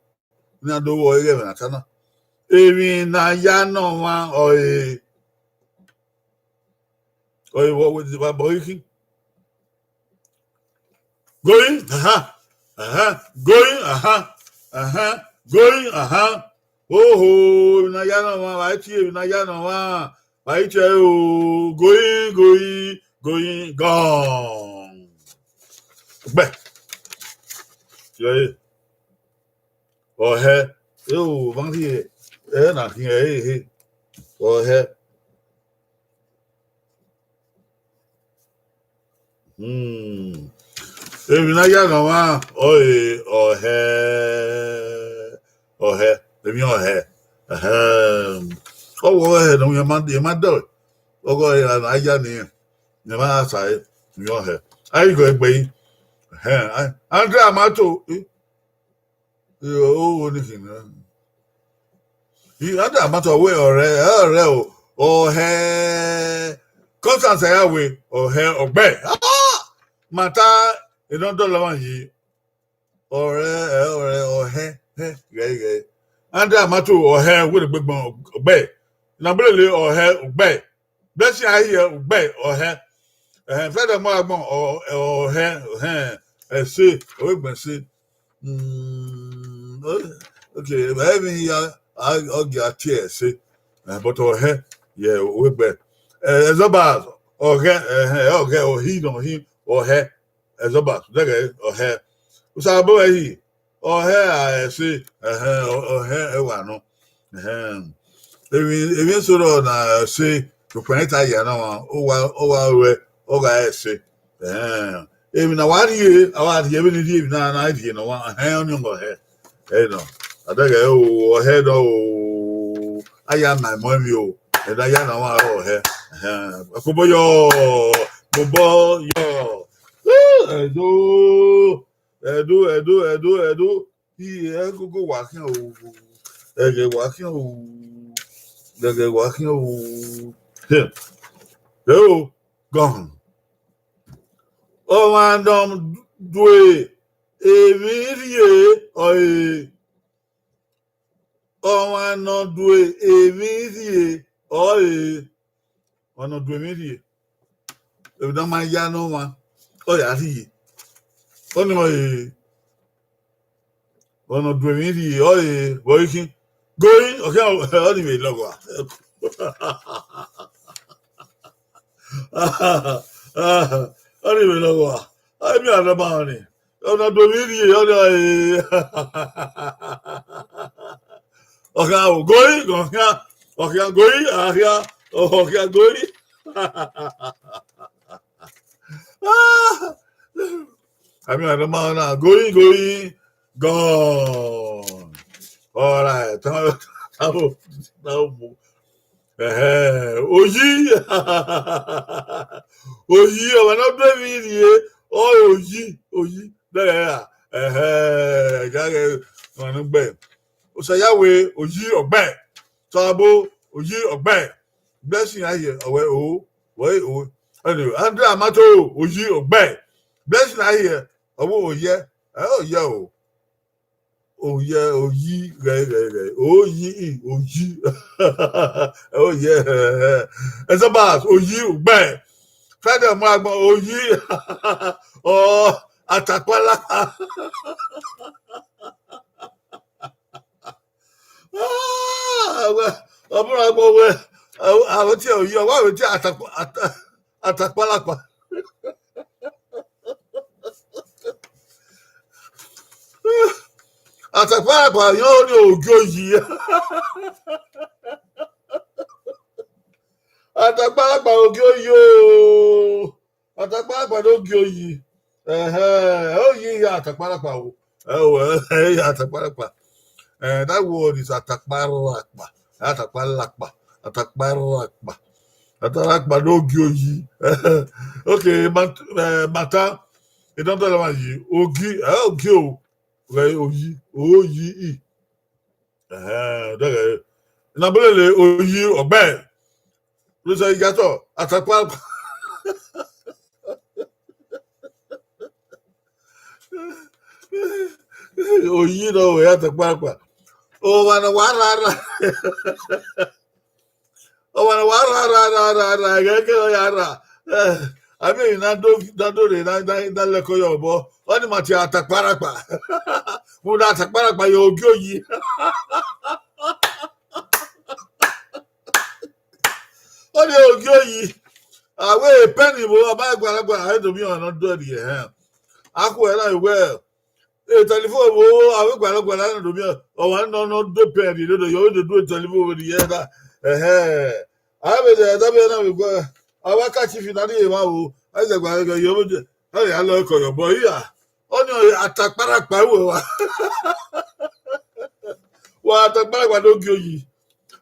Iran do ru ọre ighẹ ẹmwẹ ne a ta na. Emwi ne a ya ne ọmwa ọre, ọre vbe ọ wẹ wa bọ ikhin. Going, aha, aha, going, aha, aha, going, aha. Oho, emwi ne a ya ne ọmwa, wa i tie emwi ne a ya ne ọmwa, wa i tie ẹre o, going, going, going, gone. Gbẹ. Yọ ye. Ọhẹ. E o, ma rhie, ẹ na khian ẹre he. Ọhẹ. Hmm. Emwi ne a ya ne ọmwa ọre ọhẹ. Ọhẹ. Emwi ọhẹ. Ẹhẹn. Ọ wẹ ọhẹ ne ọ ma, ma dẹ. Ọghe ọre a ya ne irẹn. Ne ma sa emwi ọhẹ. A i gọ egbe yi. Ẹhẹn. Andrea Amato. Eh. Iro, o, o, ni khin na. I, Andrea Amato wẹ ọrẹ, ọrẹ o, ọhẹ. Constance Ayawe, ọhẹ, ọgbẹ. Ah! Ma ta, enọ dọlọ ma yi. Ọrẹ, ẹ, ọrẹ, ọhẹ, hẹ, ghẹ, ghẹ. Andrea Amato, ọhẹ, wẹ ne gbegbe ọgbẹ. Nabulele, ọhẹ, ọgbẹ. Blessing Ahiẹ, ọgbẹ, ọhẹ. Ẹhẹn, Friday ọmọ agbọn, ọ, ọhẹ, ẹhẹn, ẹse, ọ vbe gbẹn ẹse. Mm, o-, okay, ẹmwẹ ya, a, ọ gia tie ẹse. Eh, but ọhẹ, yeah, ọ vbe gbẹ. Eh, Ẹzọba, ọhẹ, ẹhẹn, ọhẹ, ọhi nọ, ọhi, ọhẹ. Ẹzọba, dẹghẹ, ọhẹ. Usabọ ẹhi, ọhẹ a ẹse, ẹhẹn, ọ-, ọhẹ ẹwa nọ. Ẹhẹn. Emwi, emwi eso rọ na ẹse, sokpan ita ya na wa, ọ wa, ọ wa ruẹ, ọ gha ẹse. Ẹhẹn. Emwi ne a wa rhie, a wa rhie, vbene rhie emwi na, na rhie nọ wa, ẹhẹn, ọni ọmọ ọhẹ. Ẹ nọ. Adẹghẹ o, ọhẹ nọ o, a ya ma emọ emwi o, ẹdẹ a ya na wa ọhẹ. Ẹhẹn. Ẹkobọ yọ, kobọ yọ. Woo! Ẹdo, ẹdo, ẹdo, ẹdo, ẹdo. Iye ẹgogo wa khian o. Ẹghẹ wa khian o. Ẹghẹ wa khian o. Hẹ. Ẹ o, gọhọn. Ọmwa ne ọ due emwi rhie ọre. Ọmwa ne ọ due emwi rhie ọre. Ọmwa ne ọ due emwi rhie. Emwi ne ọ ma ya ne ọmwa, ọ ya rhie. Ọni ọre, ọmwa ne ọ due emwi rhie ọre, vbe ọ i khin? Gori, ọ khian, ọni vbe lọghọ a. Ọni vbe lọghọ a. Ẹ miẹn ọdọ ma ọnii. Ọna do vbe rhie, ọna, eh. Ọ khian o, gori, ọ khian, ọ khian gori, a khian, ọ khian gori. Ẹ miẹn ọdọ ma ọna, gori, gori, gone. All right, tamo, tamo, tamo. Ẹhẹn, oyi. Oyi, ọmwa ne ọ do emwi rhie, ọ oyi, oyi. Dẹghẹ ra? Ẹhẹn, gha ghẹ ọmwa ne gbe. Osayawe, oyi ọgbẹe. Tọabo, oyi ọgbẹe. Blessing Ahiẹ, ọ wẹ o, wẹ o. Anyway, Andrea Amato, oyi ọgbẹe. Blessing Ahiẹ, ọ wẹ oye, ẹ oye o. Oye, oyi, ghẹ, ghẹ, ghẹ. Oyi, i, oyi. Oye, ẹhẹn. Ẹzọbas, oyi, ugbẹn. Friday, ọmọ agbọn, oyi. Ọ, atakpalakpa. Ah, wẹ, ọmọ agbọn wẹ, àwọn tí ò yí, ọwọ́ àwọn tí atakpa-, ata-, atakpalakpa. Atakpalakpa yọ ni ogie oyi. Atakpalakpa ogie oyi o. Atakpalakpa ne ogie oyi. Ẹhẹn, oyi ya atakpalakpa o. Ẹ o, ẹ ya atakpalakpa. Eh, that word is atakpalakpa. Atakpalakpa. Atakpalakpa. Atakpalakpa ne ogie oyi. Okay, mat-, eh, mata. Idan tọlọ ma yi. Ogi, ẹ ogi o. Ghẹ oyi. Oyi i. Ẹhẹn, dẹghẹ. Na bolele oyi ọgbẹe. Losẹ igatọ, atakpalakpa. Oyi nọ wẹ atakpalakpa. Ọmwa ne wa ra ra. Ọmwa ne wa ra ra ra ra ra, ẹghẹ kẹ ọ ya ra. Eh, a miẹn emwi na do, na do rre, na, na, na lẹkọ ye obọ. Ọni ma tie atakpalakpa. Rhunmwuda atakpalakpa ye ogie oyi. Ọni ogie oyi. Avbe pen vbo, a ma gualọ gualọ, a do miẹn ọmwa ne ọ do ẹre ẹhẹn. A khu ẹre na wẹ, e telephone vbo, avbe gualọ gualọ, a do miẹn, ọmwa ne ọ, ne ọ do pen rhie, do yọ, do do telephone vbe rhie na. Ẹhẹn. A vbe de, da vbe na vbe gualọ, avbe ka chief na ni emwa vbo, a zẹ gualọ gualọ, yọ vbe de, a vbe ya lọ kọ yọ, bọ iya. Ọni atakpalakpa wẹ wa. Wa atakpalakpa do gie oyi.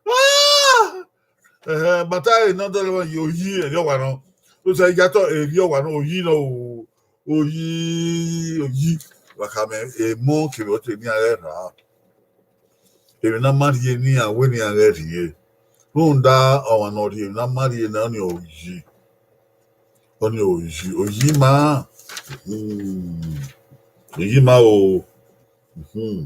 Ah! Ẹhẹn, but I know that one, oyi, erriọ wa nọ. Losẹ igatọ, erriọ wa nọ, oyi nọ o, oyi, oyi. Wa khama emọ kevbe ọtẹn ne iran ghẹ rra. Emwi ne a ma rhie ne iran wẹ ne iran ghẹ rhie. Rhunmwuda ọmwa ne ọ rhie emwi ne a ma rhie na, ọni oyi. Ọni oyi, oyi ma. Hmm. Oyi ma o. Hmm.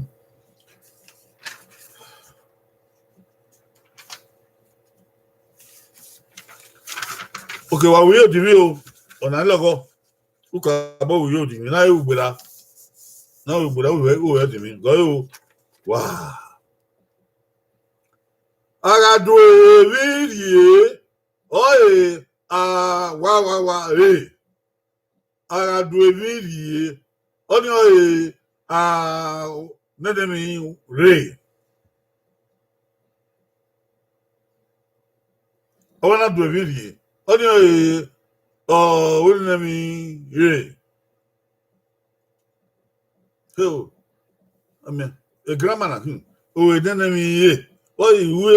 Okay, wa ru ye odinmwi o. Ọna lọghọ. Ukabọ ru ye odinmwi. Na ru ugbera. Na ru ugbera, u ru ye odinmwi. Gọ yo. Wa. A gha do emwi rhie, ọre a wa wa wa re. A gha do emwi rhie, ọni ọre a nene emwi re. Ọ wa na do emwi rhie, ọni ọre ọ nene emwi re. Heo, I mean, e grammar na, hmm, o nene emwi re, ọ i ru e.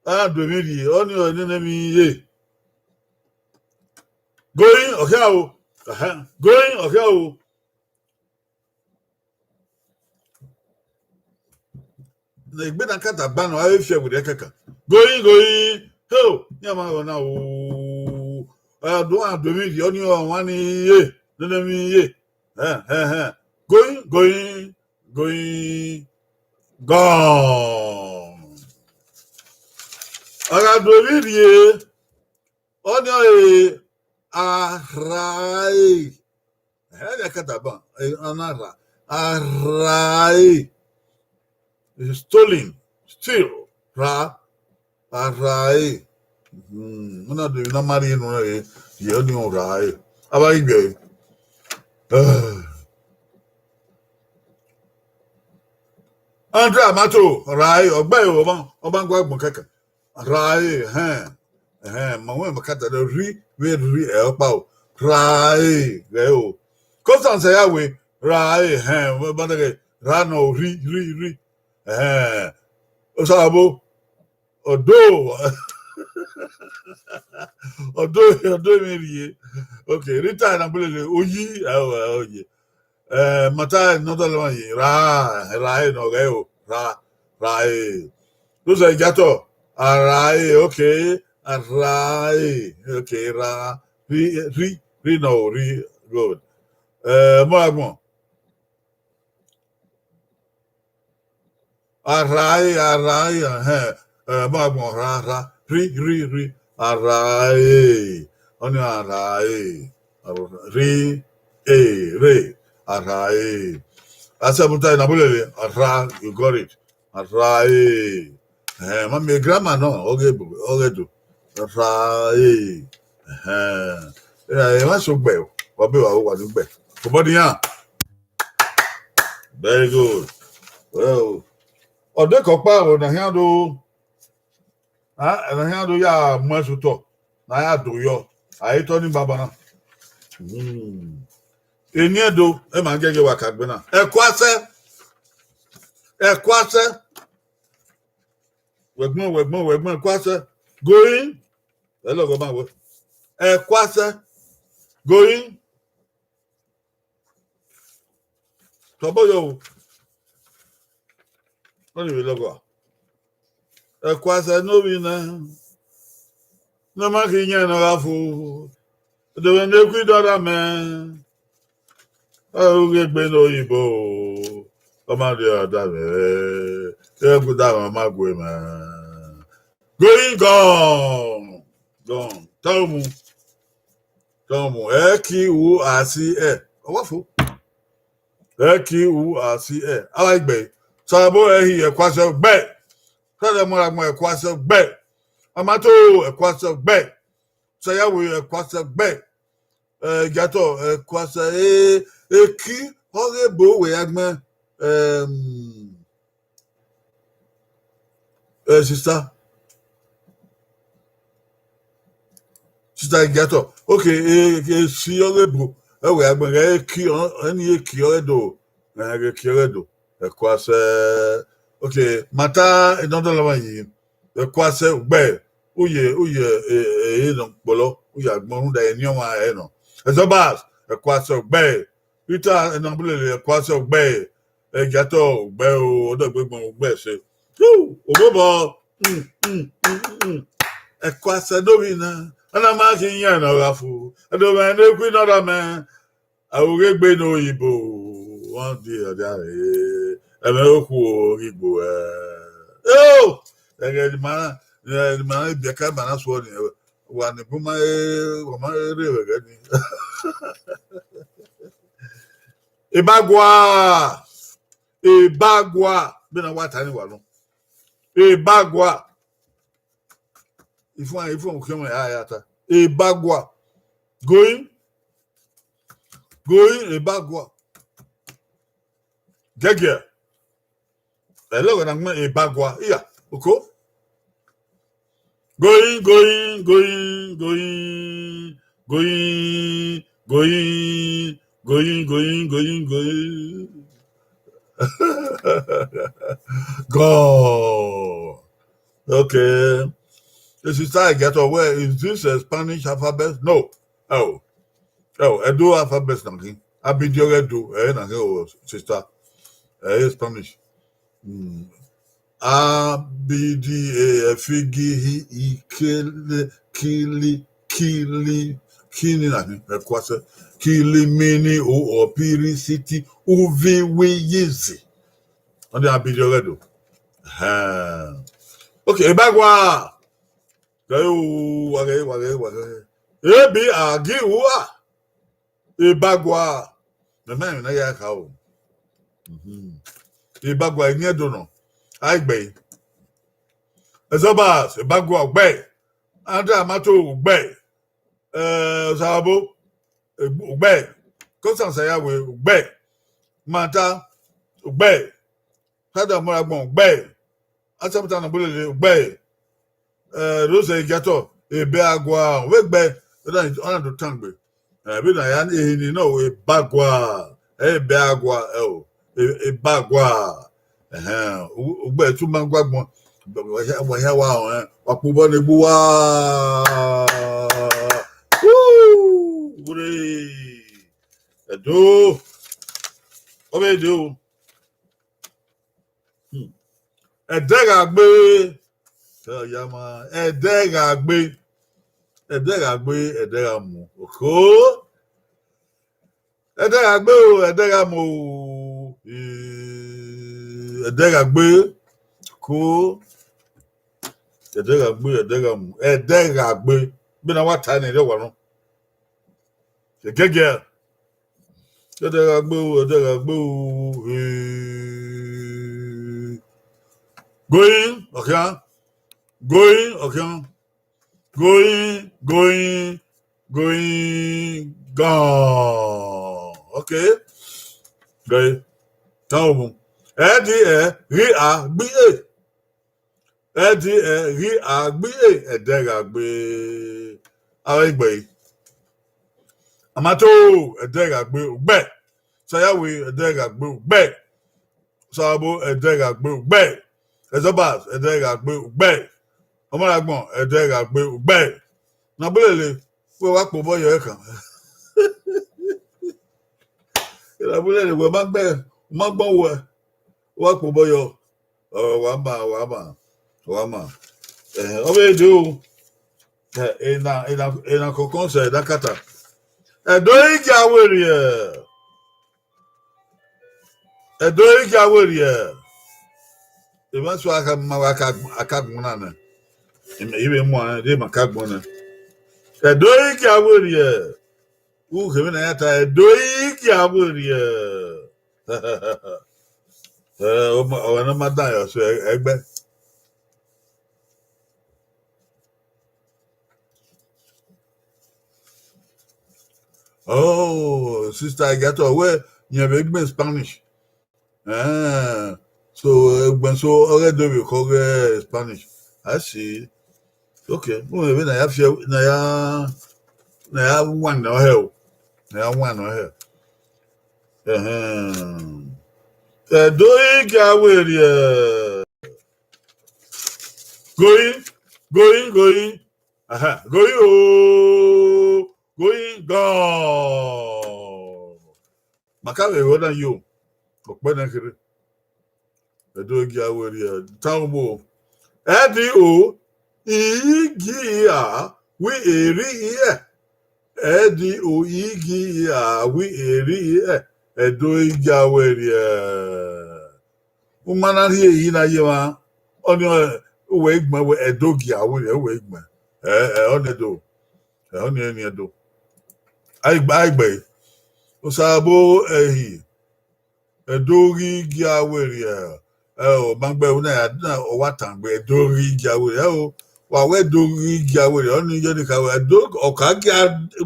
A do emwi rhie, ọni ọ nene emwi re. Gori, ọ khian o. Ẹhẹn, going, ọkhia o. Ne egbe na ka dagba nọ, a vbe fiẹ werriẹ kẹkan. Going, going, ho, iran ma ghọ na o. Ẹ do a do emwi rhie, ọni ọmwa ni ye, nene emwi ye. Ẹhẹn, ẹhẹn. Going, going, going, gone. A gha do emwi rhie, ọni ọre arhae. Ẹhẹn, ẹghẹ kẹta ban, eh, a na rha. Arhae. Stolen, steal, rha, arhae. Hmm, ọ na do emwi ne a ma rhie unu rẹn, ye ọni ọ rhae. Avbe a ghi gbe ẹre. Andre Amato, rhae, ọ gbe ẹre, ọ ma, ọ ma gua agbọn kẹkan. Rhae, ẹhẹn, ẹhẹn, ma wẹ ma ka ta dẹ rhi, vbe rhi ẹ ọkpa o. Rhae, ghẹ o. Constance ya we, rhae, ẹhẹn, vbe ba dẹghe, rha nọ, rhi, rhi, rhi. Ẹhẹn. Osanobua, ọdo, ọdo, ọdo emwi rhie. Okay, Rita na bulele, oyi, ẹ o, ẹ o ye. Eh, mata ne ọ dọlọ ye, ra, ra e nọ ghẹ o, ra, ra e. Those are Igiator, a ra e, okay, a ra e, okay, ra, ri, ri, ri nọ o, ri, good. Eh, mọ agbọn. A ra e, a ra e, ẹhẹn, eh, mọ agbọn, ra, ra, ri, ri, ri, a ra e, ọni a ra e, ri, e, re, a ra e. A sẹ muta na bulele, a ra, you got it. A ra e. Ẹhẹn, ma miẹn grammar nọ, ọ ghe bu, ọ ghe do. A ra e. Ẹhẹn. Ẹ, ẹ, ma so gbẹ o. Wa be wa, wa ni gbẹ. Obọ ni ya. Very good. Well, ọ dekọ ọkpa vbe na khian do, ah, ẹmwẹ khian do ya mu ẹse otọ, ne a ya do yọ, a i tọ ni baba na. Hmm. Eni Ẹdo, ẹ ma gẹgẹ wa ka gbe na. Ẹkuasẹ, Ẹkuasẹ. Wẹgbọn, wẹgbọn, wẹgbọn, Ẹkuasẹ. Going. Ẹ lọghọ ma wẹ. Ẹkuasẹ. Going. Tọbọ yọ o. Ọ ni vbe lọghọ. Ẹkuasẹ ne ovbi na. Ne ọ ma khin yan ne ọ gha fo. Ẹdẹ mwẹ ne khui dọrọ amẹ. Ọ ghe egbe ne oyibo. Ọ ma rhie ọda mwẹ. Ẹ gu da mwẹ, ọ ma gue mwẹ. Going gone. Gone. Tọmwẹ. Tọmwẹ. Ẹ ki u a si ẹ. Ọ wa fo. Ẹ ki u a si ẹ. Avbe igbe. Sabo ẹ hi Ẹkuasẹ gbẹ. Sẹdẹ mọ ra gbọn Ẹkuasẹ gbẹ. Amato Ẹkuasẹ gbẹ. Sayawe Ẹkuasẹ gbẹ. Eh, Igiator Ẹkuasẹ, eh, eki, ọ ghe ebo wẹ ya gbẹn, ehm, eh, sister. Sister Igiator. Okay, eh, eh, esi ọ ghe ebo, ẹ wẹ ya gbẹn, ghẹ eki, ọ, ẹni eki ọ ghe do, ghẹ eki ọ ghe do. Ẹkuasẹ. Okay, mata, another level yi. Ẹkuasẹ gbẹ, uye, uye, eh, eh, nọ kpọlọ, uye agbọn rhunmwuda eni ọmwa ẹre nọ. Ẹzọbas, Ẹkuasẹ gbẹ. Rita, ẹna bulele, Ẹkuasẹ gbẹ. Ẹgiatọ gbẹ o, ọdọ gbẹgbọn gbẹ ẹse. Hu, obobọ, mm, mm, mm, mm. Ẹkuasẹ do vbi na, ana ma khin yan ne ọ gha fu. Ẹdo mwẹ ne khui nọ da mẹ. Aro ghe egbe ne oyibo, wọn di ọdia re, ẹmwẹ okhuo ghi gbe ruẹ. Eo! Ẹghẹ ne ima, ne ima biẹka ima na suọ ni, wa ni bu ma, wa ma rre vbe ẹghẹ ni. Ibagua, ibagua, bena wa ta ni wa nọ. Ibagua. Ifun, ifun, khian mwẹ a ya ta. Ibagua. Going. Going, ibagua. Gẹgiẹ. Ẹlẹghẹ na gbẹn ibagua. Iya, oko. Going, going, going, going, going, going, going, going, going, going. God. Okay. This is how I get away. Is this a Spanish alphabet? No. Oh. Ẹo, Ẹdo alphabet na khin. A B D ọghe Ẹdo, ẹre na khin o, sister. Ẹre Spanish. Mm. A, B, D, A, F, G, H, I, K, L, K, L, K, L, kini na khin, ẹkuasẹ. Kili, mini, o, ọ, piri, siti, uvi, wi, yizi. Ọni a B D ọghe Ẹdo. Ẹhẹn. Okay, Ebagua. Gẹo, wa ghe, wa ghe, wa ghe. A, B, A, G, U, A. Ebagua. Mẹ ma emwi ne a ya kha o. Mhm. Ebagua, eni Ẹdo nọ. A i gbe. Ezobas, Ebagua, u gbe. Andra Mato, u gbe. Eh, Osabo, u gbe. Constance Ayawe, u gbe. Mata, u gbe. Father Ọmọragbọn, u gbe. Asabata ne Agbelele, u gbe. Eh, Rose Igiator, Ebagua, u vbe gbe. Ọna, ọna do tangbe. Eh, vbene a ya ehe ni nọ, Ebagua, Ebagua, ẹo, E-, Ebagua. Ẹhẹn, u, u gbe tu ma gua gbọn. Wa hia, wa hia wa họnrẹn, wa kpobọ ne egbe uwa. Woo! Wure. Ẹdo. Ọ vbe de o. Hmm. Ẹdẹghagbe. Ẹ ya ma, Ẹdẹghagbe. Ẹdẹghagbe, Ẹdẹghamu. Okho. Ẹdẹghagbe o, Ẹdẹghamu o. Eh, Ẹdẹghagbe. Okho. Ẹdẹghagbe, Ẹdẹghamu. Ẹdẹghagbe. Vbene a wa ta nẹ, erriọ wa nọ. Ẹgẹgẹ. Ẹdẹghagbe o, Ẹdẹghagbe o. Eh. Going, ọ khian. Going, ọ khian. Going, going, going, gone. Okay. Going. Tao mu. Ẹ di ẹ, ghi a, gbi e. Ẹ di ẹ, ghi a, gbi e, Ẹdẹghagbe. Avbe egbe. Amato, Ẹdẹghagbe, u gbe. Sayawe, Ẹdẹghagbe, u gbe. Osabo, Ẹdẹghagbe, u gbe. Ezobas, Ẹdẹghagbe, u gbe. Ọmọragbọn, Ẹdẹghagbe, u gbe. Ne Agbelele, wẹ wa kpobọ yọ ẹkan. Ne Agbelele, wẹ ma gbe, ma gbọn wẹ, wa kpobọ yọ. Ọ, wa ma, wa ma, wa ma. Eh, ọ vbe de o. Eh, ena, ena, ena kọkọn sẹ, ena kata. Ẹdo i gia werriẹ. Ẹdo i gia werriẹ. Emwa so a ka ma wa ka, a ka gbọn na nẹ. Ime, ime mu ẹ, de ma ka gbọn nẹ. Ẹdo i gia werriẹ. U khe vbene a ya ta, Ẹdo i gia werriẹ. Eh, ọ ma, ọ na ma dan yọ so ẹgbẹ. Oh, sister Igiator, wẹ yẹn vbe gbẹn Spanish. Eh, so, ẹgbẹn so, ọghe do vbe khọ ghe Spanish. I see. Okay, u mwẹ vbe na ya fiẹ, na ya, na ya wan nọ hẹ o. Na ya wan nọ hẹ. Ẹhẹn. Ẹdo i gia werriẹ. Going, going, going. Aha, going o, going gone. Ma ka vbe ẹghẹ na yo, okpẹ nẹ kherhe. Ẹdo i gia werriẹ, tao mu o. Ẹ di o, i gi a, wi eri i ẹ. Ẹ di o, i gi a, wi eri i ẹ. Ẹdo i gia werriẹ. U ma na rhie eyi na ye emwa, ọni uwẹ i gbẹn wẹ Ẹdo gia werriẹ, uwẹ i gbẹn. Ẹ, ẹ, ọni Ẹdo. Ẹ, ọni eni Ẹdo. A i gbe, a i gbe. Osabo ẹhi. Ẹdo ghi gia werriẹ. Ẹ o, ma gbe una ya na, ọ wa tangbe, Ẹdo ghi gia werriẹ. Ẹ o, wa wẹ Ẹdo ghi gia werriẹ, ọni yọ ni ka wẹ Ẹdo, ọ ka gia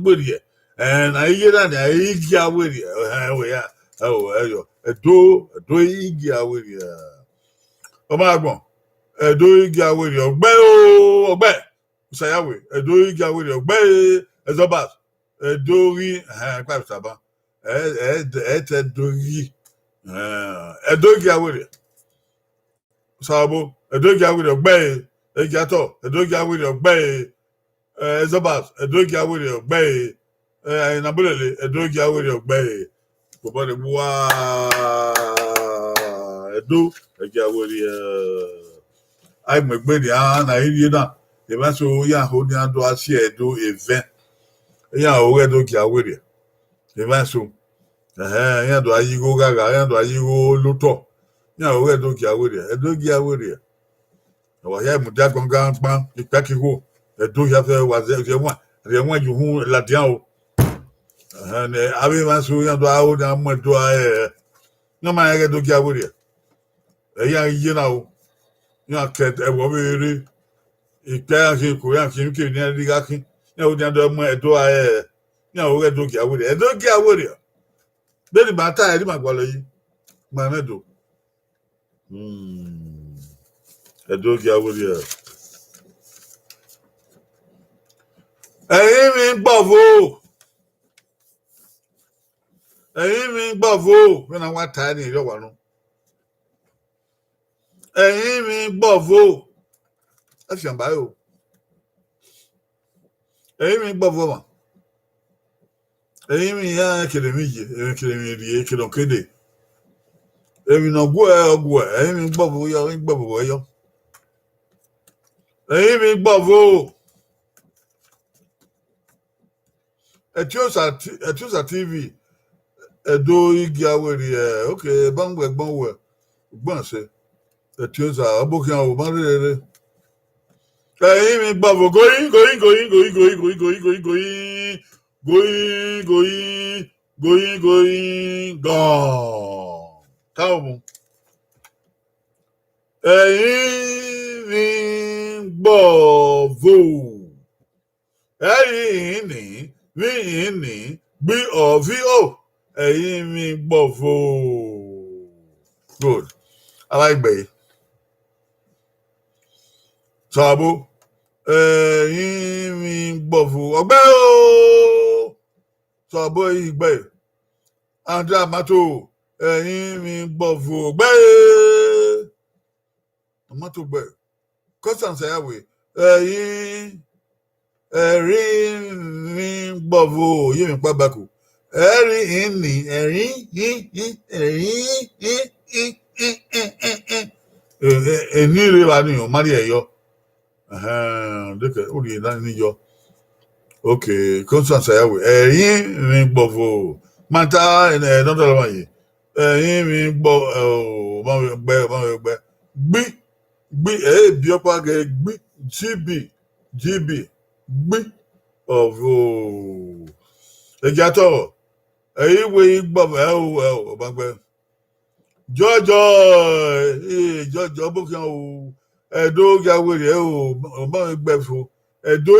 werriẹ. Ẹ, na iye na nia, i gia werriẹ. Ẹ, wẹ ya. Ẹ o, ẹ yọ. Ẹdo, Ẹdo i gia werriẹ. Ọmọragbọn, Ẹdo i gia werriẹ. Ọgbẹe o, ọgbẹe. Sayawe, Ẹdo i gia werriẹ. Ọgbẹe, Ezobas, Ẹdo ghi, ẹhẹn, kpa saba. Ẹ, ẹ, ẹ tẹ Ẹdo ghi. Ẹ, Ẹdo i gia werriẹ. Osabo, Ẹdo i gia werriẹ. Ọgbẹe, Igiator, Ẹdo i gia werriẹ. Ọgbẹe, eh, Ezobas, Ẹdo i gia werriẹ. Ọgbẹe, Eh, na bulele, Ẹdo Gie Awerriẹ ọgbẹe. Kobọ ne wa, Ẹdo Gie Awerriẹ. A i mu egbe nian na i rhie na, emwa eso iran ho nian do a si Ẹdo evẹn. Iran ho ghe Ẹdo Gie Awerriẹ. Emwa eso. Ẹhẹn, iran do a yi igho ghagha, iran do a yi igho lotọ. Iran ho ghe Ẹdo Gie Awerriẹ, Ẹdo Gie Awerriẹ. Wa hia mudia gangan kpan, ikpia ke igho, Ẹdo hia fẹ wa zẹ, rhie ẹwaẹn, rhie ẹwaẹn ye uhunmwu ladian o. Ẹhẹn, ne avbe emwa eso iran do a ho nian mu Ẹdo a, ẹ, iran ma rẹn ghe Ẹdo Gie Awerriẹ. Ẹ iran ye na o. Iran ke ẹvbo vbe rre. Ikpia iran khin, eko iran khin, kevbe ne iran rhirhi gha khin. Iran ho nian do mu Ẹdo a, ẹ, iran ho ghe Ẹdo Gie Awerriẹ. Ẹdo Gie Awerriẹ. Vbene ima ta ẹre, ima gualọ yi. Ma mwẹ do. Hmm. Ẹdo Gie Awerriẹ. Ẹrinmwi gbọvo. Ẹrinmwi gbọvo. Vbene a wa ta ẹre ni, erriọ wa nọ. Ẹrinmwi gbọvo. Ẹ fian ba o. Ẹrinmwi gbọvo ọmwa. Ẹrinmwi iran kere emwi ye, emwi kere emwi rrie, kere ọkede. Emwi ne ọ guẹ, ọ guẹ, ẹrinmwi gbọvo yọ, ẹrinmwi gbọvo yọ. Ẹrinmwi gbọvo. Ẹtiosa T-, Ẹtiosa T V, Ẹdo Gie Awerriẹ, okay, bangbẹ gbọn wẹ, ugbọn ẹse. Ẹtiosa, ọbokhian o, ma rherere. Ẹrinmwi gbọvo, going, going, going, going, going, going, going, going, going, going, going, going, going, gone. Tao mu. Ẹrinmwi gbọvo. Ẹrinmwi ni, vbe ni, gbi ọ vi o, ẹrinmwi gbọvo. Good. Avbe egbe. Sabo, ẹrinmwi gbọvo. Ọgbẹe o. Sabo igbe. Andra Mato, ẹrinmwi gbọvo. Ọgbẹe. Ọmọtogbe. Constance Ayawe, ẹrin, ẹrinmwi gbọvo, ye emwi kpa bako. Ẹrin ni, ẹrin, in, in, ẹrin, in, in, in, in, in, in. E, e, eni rre evba ni, ọ ma rhie yọ. Ẹhẹn, dekẹ, u rhie na ni yọ. Okay, Constance Ayawe, ẹrinmwi gbọvo. Ma ta, ẹ, ẹ, nọ dọlọ ma ye. Ẹrinmwi gbọ, ọ, ma vbe gbe, ma vbe gbe. Gbi, gbi, ẹ i biẹ ọkpa ghe gbi, G B, G B, gbi. Ọvo. Egiatọ, ẹ i wẹ i gbọ, ẹ o, ẹ o, ọ ma gbe. Jọjọ, ee, jọjọ, ọbokhian o, Ẹdo Gie Awerriẹ o, ọ ma vbe gbe fo. Ẹdo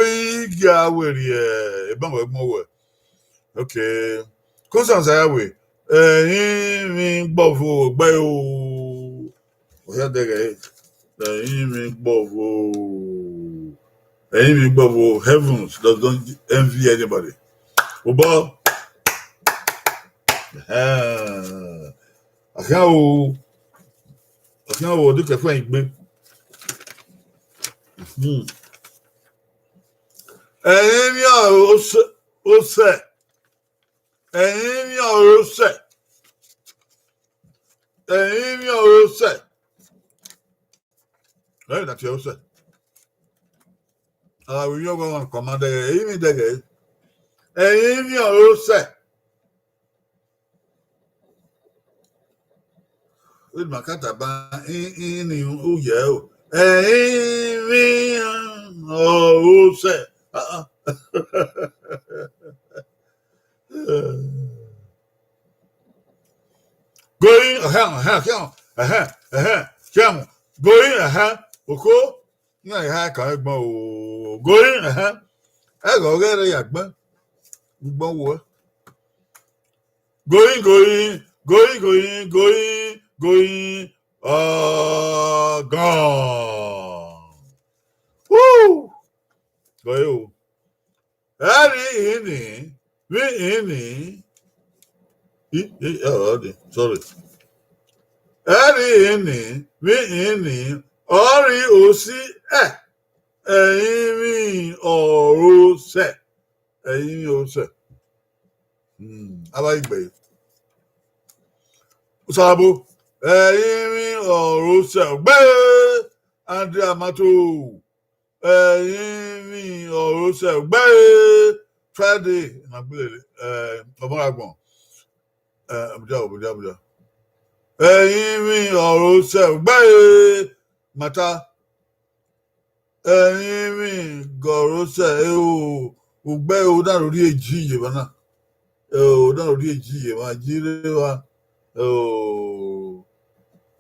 Gie Awerriẹ, e ma vbe gbọn wẹ. Okay. Constance Ayawe, ẹrinmwi gbọvo ọgbẹe o. Ọ hia dẹghẹ, ẹrinmwi gbọvo. Ẹrinmwi gbọvo, heavens does not envy anybody. Obọ. Ẹhẹn. Akhian o. Akhian o, ọdún kẹfà yìí gbé. Hmm. Ẹrinmwi ọrosẹ, ọrosẹ. Ẹrinmwi ọrosẹ. Ẹrinmwi ọrosẹ. Ẹrinmwi ọrosẹ. Ara vbe iyọghọ ọmwa kọma dẹghẹ, ẹrinmwi dẹghẹ. Ẹrinmwi ọrosẹ. Vbene ma ka taba, in, in, ni u yẹ o. Ẹrinmwi ọrosẹ. Ah, ah. Going, ẹhẹn, ẹhẹn, ẹhẹn, ẹhẹn, ẹhẹn, ẹhẹn. Going, ẹhẹn, oko. Iran eha kan ẹgbọn o, going, ẹhẹn. Ẹghẹ ọghẹe rẹ ya gbẹn, ugbọn wọọ. Going, going, going, going, going, going, uh, gone. Woo! Going o. Ẹrinmwi ni, vbe ni, i, i, ọ, ọ dị, sorry. Ẹrinmwi ni, vbe ni, ọ rhie osi ẹ, ẹrinmwi ọrosẹ, ẹrinmwi ọrosẹ. Avbe igbe. Osanobua, ẹrinmwi ọre Osẹ, gbe Andrea Mato. Ẹrinmwi ọre Osẹ, gbe Friday, na gbe, eh, ọmọ agbọn. Eh, Abuja, Abuja, Abuja. Ẹrinmwi ọre Osẹ, gbe Mata. Ẹrinmwi ọre Osẹ, e o, ugbẹ o na rhie ji ye evba na. E o, o na rhie ji ye evba, ji rre evba. E o,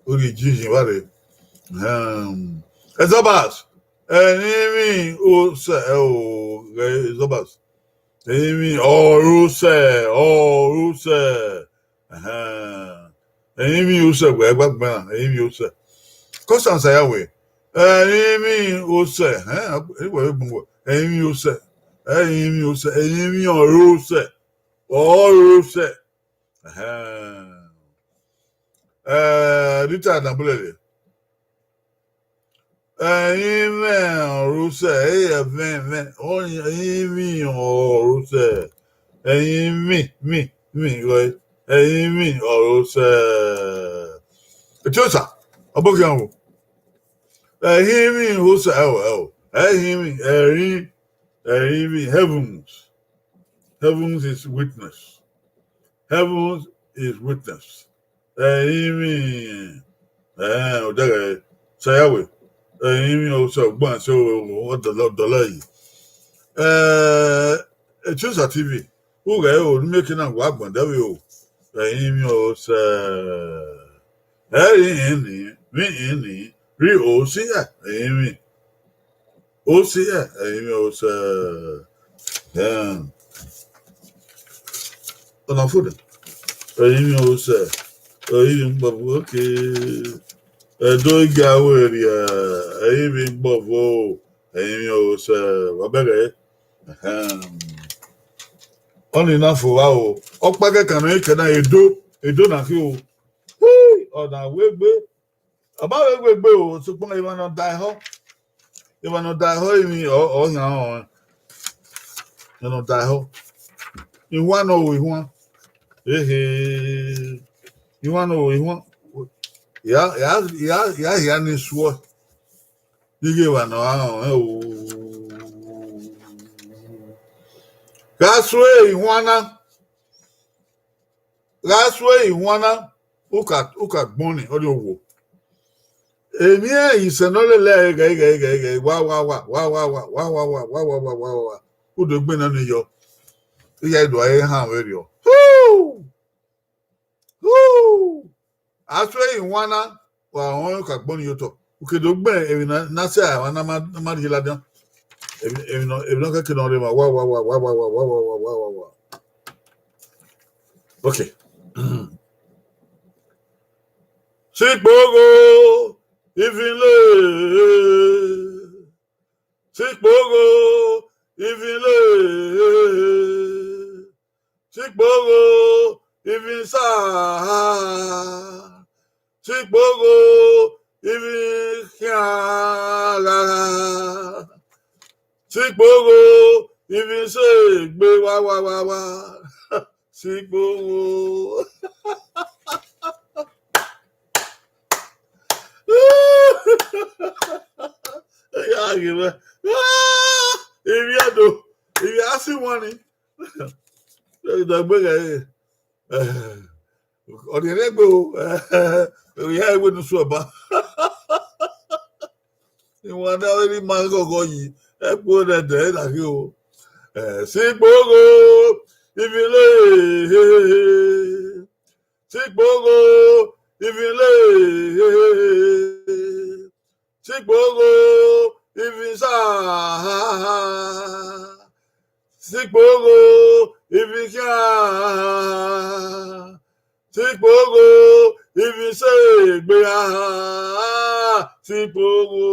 o rhie ji ye evba rre. Ehm, Exobas, ẹrinmwi Osẹ, e o, ghẹ Exobas. Ẹrinmwi ọre Osẹ, ọre Osẹ. Ẹhẹn. Ẹrinmwi Osẹ, wẹ gba gbẹn na, ẹrinmwi Osẹ. Constance Ayawe, ẹrinmwi Osẹ, ẹhẹn, ẹrinmwi Osẹ, ẹrinmwi Osẹ, ẹrinmwi ọre Osẹ, ọre Osẹ. Ẹhẹn. Eh, Rita Nabulele. Ẹrinmwi ọre Osẹ, ẹrinmwi ọre Osẹ, ẹrinmwi, mi, mi, ẹrinmwi ọre Osẹ. Etiosa, ọbokhian wo. Ẹrinmwi Osẹ, ẹo, ẹo, ẹrinmwi, ẹrin, ẹrinmwi, heavens. Heavens is witness. Heavens is witness. Ẹrinmwi, eh, ọdẹghẹ, Sayawe. Ẹrinmwi Osẹ, ọgbọn ẹse ọdọlọ, ọdọlọ yi. Eh, Etiosa T V, ughẹ o, ne imẹ ke na wa gbọn dẹvbe o. Ẹrinmwi Osẹ, ẹrinmwi, vbe ẹrinmwi, rhie Osẹ, ẹrinmwi. Osẹ, ẹrinmwi Osẹ. Damn. Ọna fo dẹ. Ẹrinmwi Osẹ. Ẹrinmwi gbọvo, okay. Ẹdo igi aro erriọ, ẹrinmwi gbọvo, ẹrinmwi Osẹ. Wa bẹghe. Ahem. Ọnii na fo vba o. Ọkpa kẹkan ne ọ i kẹ na, Edo, Edo na khin o. Hii, ọna wegbe. Ọ ma vbe wegbe o, sokpan emwa ne ọ da ehọ, emwa ne ọ da ehọ emwi ọ, ọ yan rẹn. Emwa ne ọ da ehọ. Ihuan ne ọ ru ihuan. Ehe. Ihuan ne ọ ru ihuan. Ya, ya, ya, ya hia ni suọ. Ighẹ emwa ne ọ ra rẹn o. Gha suẹ ihuan na. Gha suẹ ihuan na, u ka, u ka gbọnni, ọ rhie owo. Emwi isẹ ne ọ lele ẹre ghẹ, ghẹ, ghẹ, ghẹ, wa, wa, wa, wa, wa, wa, wa, wa, wa, wa, wa, wa, wa, wa. U do gbe nene yọ. Iran do a re han vberriọ. Hu! Hu! A suẹ ihuan na, wa rẹn ka gbọnni ye otọ. U ke do gbẹn emwi na, na sẹ emwa na ma, na ma rhie ladian. Emwi, emwi nọ, emwi nọ kẹkẹ nọ rre emwa, wa, wa, wa. Okay. Sikpogho, ivin le. Sikpogho, ivin le. Sikpogho, ivin sa. Sikpogho, ivin khian gha. Sikpogho, ivin se egbe wa, wa, wa, wa. Sikpogho. Ya ghi mwẹ. Ah, ivbi Ẹdo, ivbi a si wan ni. Dagbe ghe, eh, ọ rhiẹnrhiẹn egbe o, eh, ya wẹ ne u suẹ ba. Iwinna vbe rre ima ghọghọ yi, ẹkpo nẹdẹ na ghe o. Eh, sikpogho, ivin le. Sikpogho, ivin le. Sikpogho, ivin sa. Sikpogho, ivin khian. Sikpogho, ivin se egbe a. Sikpogho.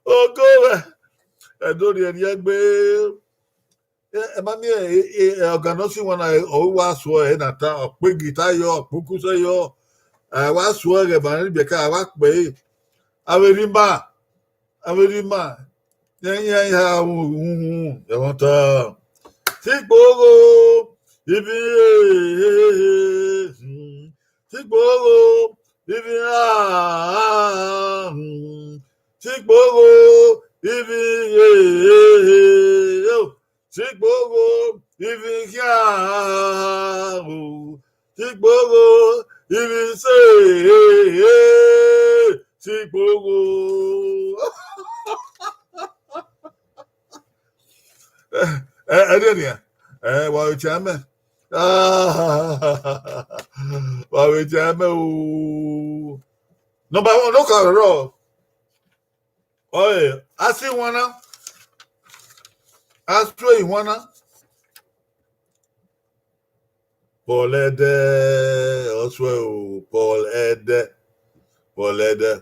Oko vẹ, Ẹdo rhiẹnrhiẹn egbe. Ẹ, ẹ ma miẹn, ẹ, ẹ, ọga ne ọ si wan na, ọ wa suọ ẹre na ta, ọ kpe guitar yọ, ọ kpe ukusẹ yọ, ẹ wa suọ ẹghẹ ba ne ibiẹka, a wa kpe ẹre. Avbe rhie ima, Avbe erha ima, iran iran iha uhunmwu, ẹmwata. Sikpogho, ivin, sikpogho, ivin, sikpogho, ivin, sikpogho, ivin khian o, sikpogho, ivin se, sikpogho. Ẹ, ẹ, ẹ, ẹ, wa vbe tie mẹ. Wa vbe tie mẹ o. Number one, no ka rrọọ. Ọe, a si wan na. A sue iwan na. Paul Ẹdẹ, ọ sue o, Paul Ẹdẹ, Paul Ẹdẹ.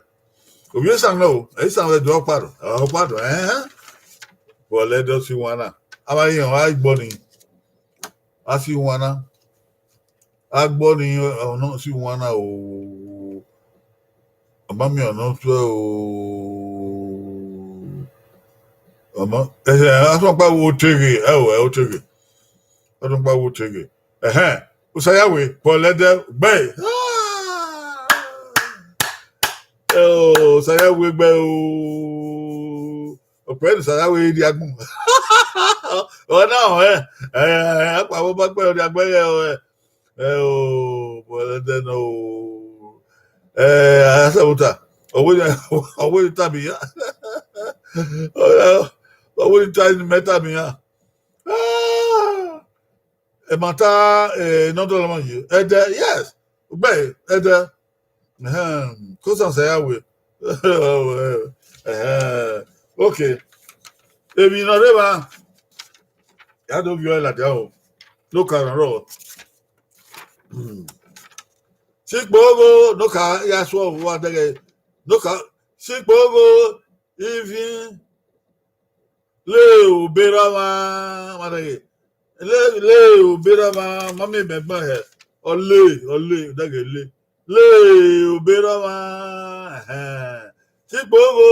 Ovbi esan nọ o, esan vbe do ọkpa do, ọkpa do, ẹn? Paul Ẹdẹ ọ si wan na. A ma rẹn, a gbọ ni, a si wan na. A gbọ ni, ọ nọ si wan na o. Ọ ma miẹn ọnọ tuẹ o. Ọ ma, ẹ, ẹ, a sọ kpa wo teghe, ẹ o, ẹ o teghe. A sọ kpa wo teghe. Ẹhẹn, Osayawe, Paul Ẹdẹ, gbe. Ẹ o, Osayawe gbe o. Ọkpẹ ne Osayawe rhie agbọn. Ọ na họn ẹ, ẹ, ẹ, akpawọ ba gbe rhie agbọn yẹ o, ẹ. Ẹ o, Paul Ẹdẹ nọ o. Ẹ, a sẹ vbe ota. Ọ wẹ, ọ wẹ ne I tama iran. Ọ wẹ ne I ta, ne mẹ tama iran. Ah, ẹmwata, eh, ne ọ dọlọ ma ye. Ẹdẹ, yes. Gbe, Ẹdẹ. Ẹhẹn, kosan Osayawe. Ẹhẹn. Okay. Emwi ne ọ rre evba, ya do viọ ẹre ladian o. No ka rrọọ. Hmm. Sikpogho, no ka ya suọ vbe uwa dẹghẹ. No ka, sikpogho, ivin, le oberọmwa, ma dẹghe. Le, le oberọmwa, ma miẹn mẹ gbọn hẹ. Ọ le, ọ le, dẹghe le. Le oberọmwa, ẹhẹn. Sikpogho,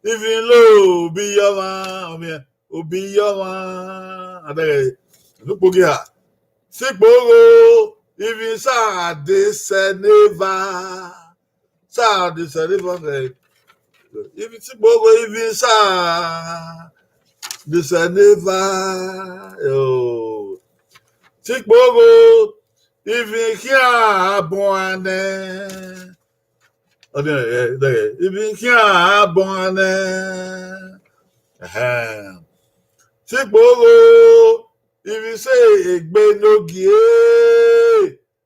ivin le obi yọmwa, ọ miẹn, obi yọmwa, a dẹghe, ne ukpogiha. Sikpogho, ivin sa de sẹ ne eva. Sa de sẹ ne eva, ẹ, ivin sikpogho, ivin sa de sẹ ne eva, o. Sikpogho, ivin khian abuan nẹ. Ọ dẹ, ẹ, dẹ, ivin khian abuan nẹ. Ẹhẹn. Sikpogho, ivin se egbe ne ogie.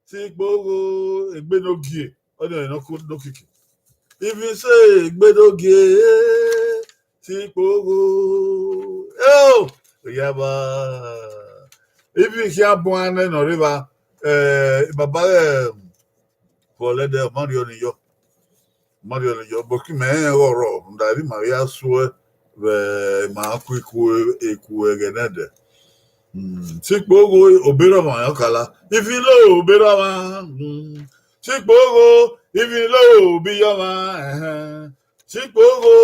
Sikpogho, egbe ne ogie. Ọ dẹ nọ ko, nọ kiki. Ivin se egbe ne ogie. Sikpogho. Eo, oya ba. Ivin khian abuan nẹ ne ọ rre evba. Eh, baba, eh, Paul Ẹdẹ, ọ ma rriọ ni yọ. Ma rriọ ni yọ, but mẹ rẹn ọrọ, rhunmwuda erha ima vbe a suẹ vbe ima ku eku, eku ẹghẹ nẹdẹ. Hmm, sikpogho, oberọmwa ọ ka la. Ivin le oberọmwa. Hmm, sikpogho, ivin le obi yọmwa. Ẹhẹn. Sikpogho,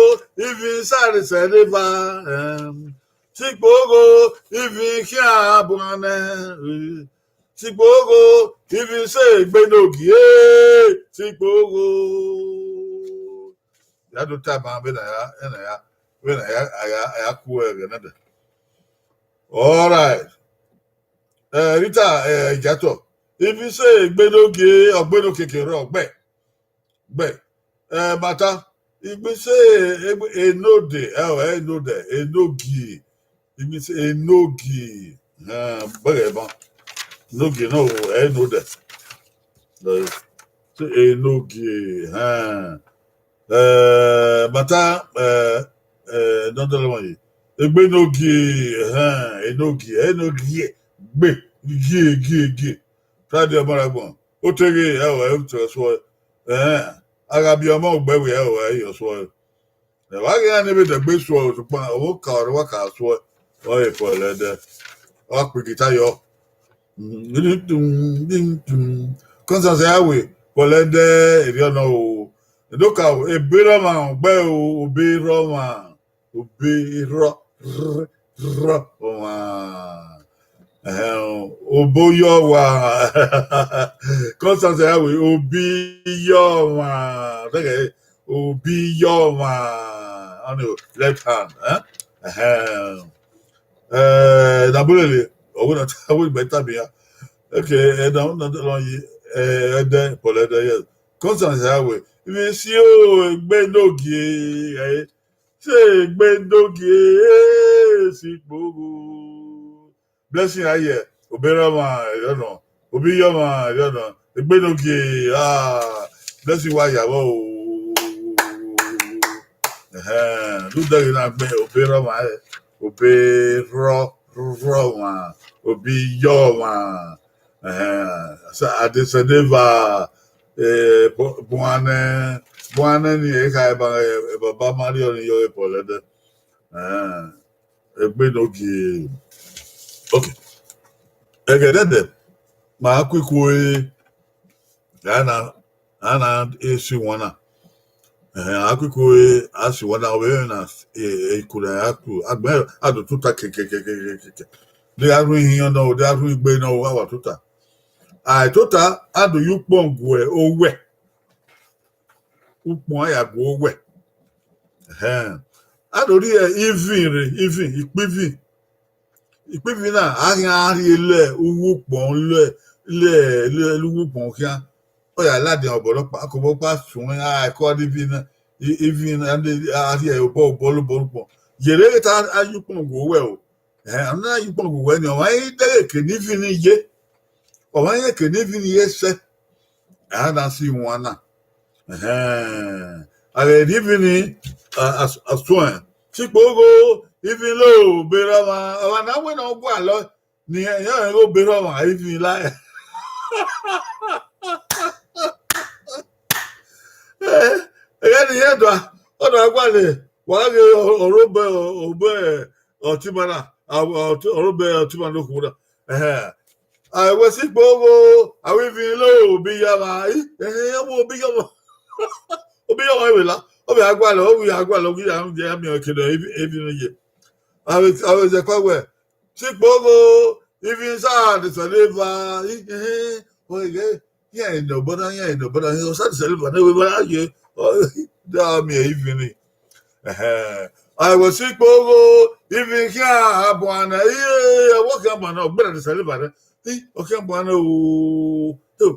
ivin sa de sẹ ne eva. Ẹhẹn. Sikpogho, ivin khian abuan nẹ. Sikpogho, ivin se egbe ne ogie. Sikpogho. Ya do tama vbene a ya, vbene a ya, vbene a ya, a ya, a ya ku ẹghẹ nẹdẹ. All right. Eh, Rita, eh, Igiatọ. Ivin se egbe ne ogie, ọgbe ne okiekie rrọọ, gbe. Gbe. Eh, mata. Ivin se egbe, enode, ẹ o, enode, enogie. Ivin se enogie. Eh, bẹghe ban. Enogie nọ o, enode. Eh, se enogie, eh. Eh, mata, eh, eh, ne ọ dọlọ ma ye. Egbe ne ogie, eh, enogie, enogie, gbe, gie, gie, gie. Friday ọmọ rẹ agbọn. Oteghe, ẹ o, ẹ o, tẹ suọ. Eh, a gha biẹ ọmọ ugbẹvbe, ẹ o, ẹ yọ suọ. Ẹ wa ghi iran ne vbe dẹgbe suọ, sokpan, ọvbokhan ọre wa ka suọ, ọ re Paul Ẹdẹ. Ọ wa kpe guitar yọ. Constance ya wẹ, Paul Ẹdẹ, erriọ nọ o. Edoka, ebe rọ ọmwa, ọgbẹe o, obe rọ ọmwa, obe rọ, rọ, rọ ọmwa. Ẹhẹn, obo yọ ọmwa. Constance ya wẹ, obi yọ ọmwa. Dẹghe, obi yọ ọmwa. Ọni o, left hand, eh? Ẹhẹn. Eh, na bulele, ọ wẹ na, ọ wẹ gbe tabi ya. Okay, eh, na, na, na, ye, eh, Ẹdẹ, Paul Ẹdẹ, yes. Constance ya wẹ, ifi si o, egbe nogie, eh, si egbe nogie, eh, si kpogho. Blessing Aye, obe rọ ọmwa, ẹrọ nọ, obi yọ ọmwa, ẹrọ nọ, egbe nogie, ah, Blessing wa ya vbọ o. Ẹhẹn, lu dẹghe na gbe obe rọ ọmwa, eh, obe rọ, rọ ọmwa, obi yọ ọmwa. Ẹhẹn, sa-, Adesaneva, eh, bu-, buanẹ, buanẹ ni, e kha eba, eh, baba Mario ni yọ e Paul Ẹdẹ. Ẹhẹn, egbe nogie. Okay. Ẹghẹ dẹdẹ, ma ku iku e, a na, a na esi wan na. Ẹhẹn, a ku iku e, a si wan na, ọ vbe na, e, e, iku na ya ku, agbẹn, a do tuta ke, ke, ke. De a rhun ihiọn nọ, de a rhun igbe nọ, a wa tuta. A tota, a do ye ukpọn gu owẹ. Ukpọn a ya gu owẹ. Ẹhẹn. A do rhie ivin rre, ivin, ikpivin. Ikpivin na, a khian rhie lẹ uwu ukpọn lẹ, lẹ, lẹ, lẹ uwu ukpọn khian. Ọ ya ladian obọ nọkpa, akobọ ọkpa suẹn, a, ẹko a de ivin na, i-, ivin na, a de, a rhie obọ, obọ, obọ ukpọn. Yere ta a ye ukpọn gu owẹ o. Ẹhẹn, a na ye ukpọn gu owẹ ni, ọmwa i dẹghe eke ne ivin ni ye. Ọmwa i eke ne ivin ni ye sẹ. A na si wan na. Ẹhẹn. A ghẹ rhie ivin ni, a, a, a suẹn. Sikpogho, ivin lo, obe rọ ọmwa, ọmwa na wẹ ne ọ gualọ, ni iran rẹn ghe obe rọ ọmwa, ivin la. Eh, ẹghẹ ne iran dua, ọ dua gualọ, wa ghe ọ-, ọrobọ, ọrobọ ọtẹn ima na, a, ọtẹn, ọrobọ ọtẹn ima ne okhuo na. Ẹhẹn. A wẹ sikpogho, a wẹ ivin lo, obi yọ ọmwa, i, ẹhẹn, ọ wẹ obi yọ ọmwa. Obi yọ ọmwa vbe la, ọ vbe a gualọ, ọ vbe a gualọ, ọ ghi ya, ya miẹn ọke nọ, ivin, ivin ni ye. A vbe, a vbe zẹ kua wẹ, sikpogho, ivin sa de sẹ leva, i, ẹhẹn, ọ ghe, iran nọ obọ na, iran nọ obọ na, ọ sa de sẹ leva, ne wẹ ba ye, ọ, da miẹn ivin ni. Ẹhẹn. A wẹ sikpogho, ivin khian a buan na, i, ọvbokhan buan na, ọ gberra de sẹ leva nẹ. I, ọ khian buan na o. To.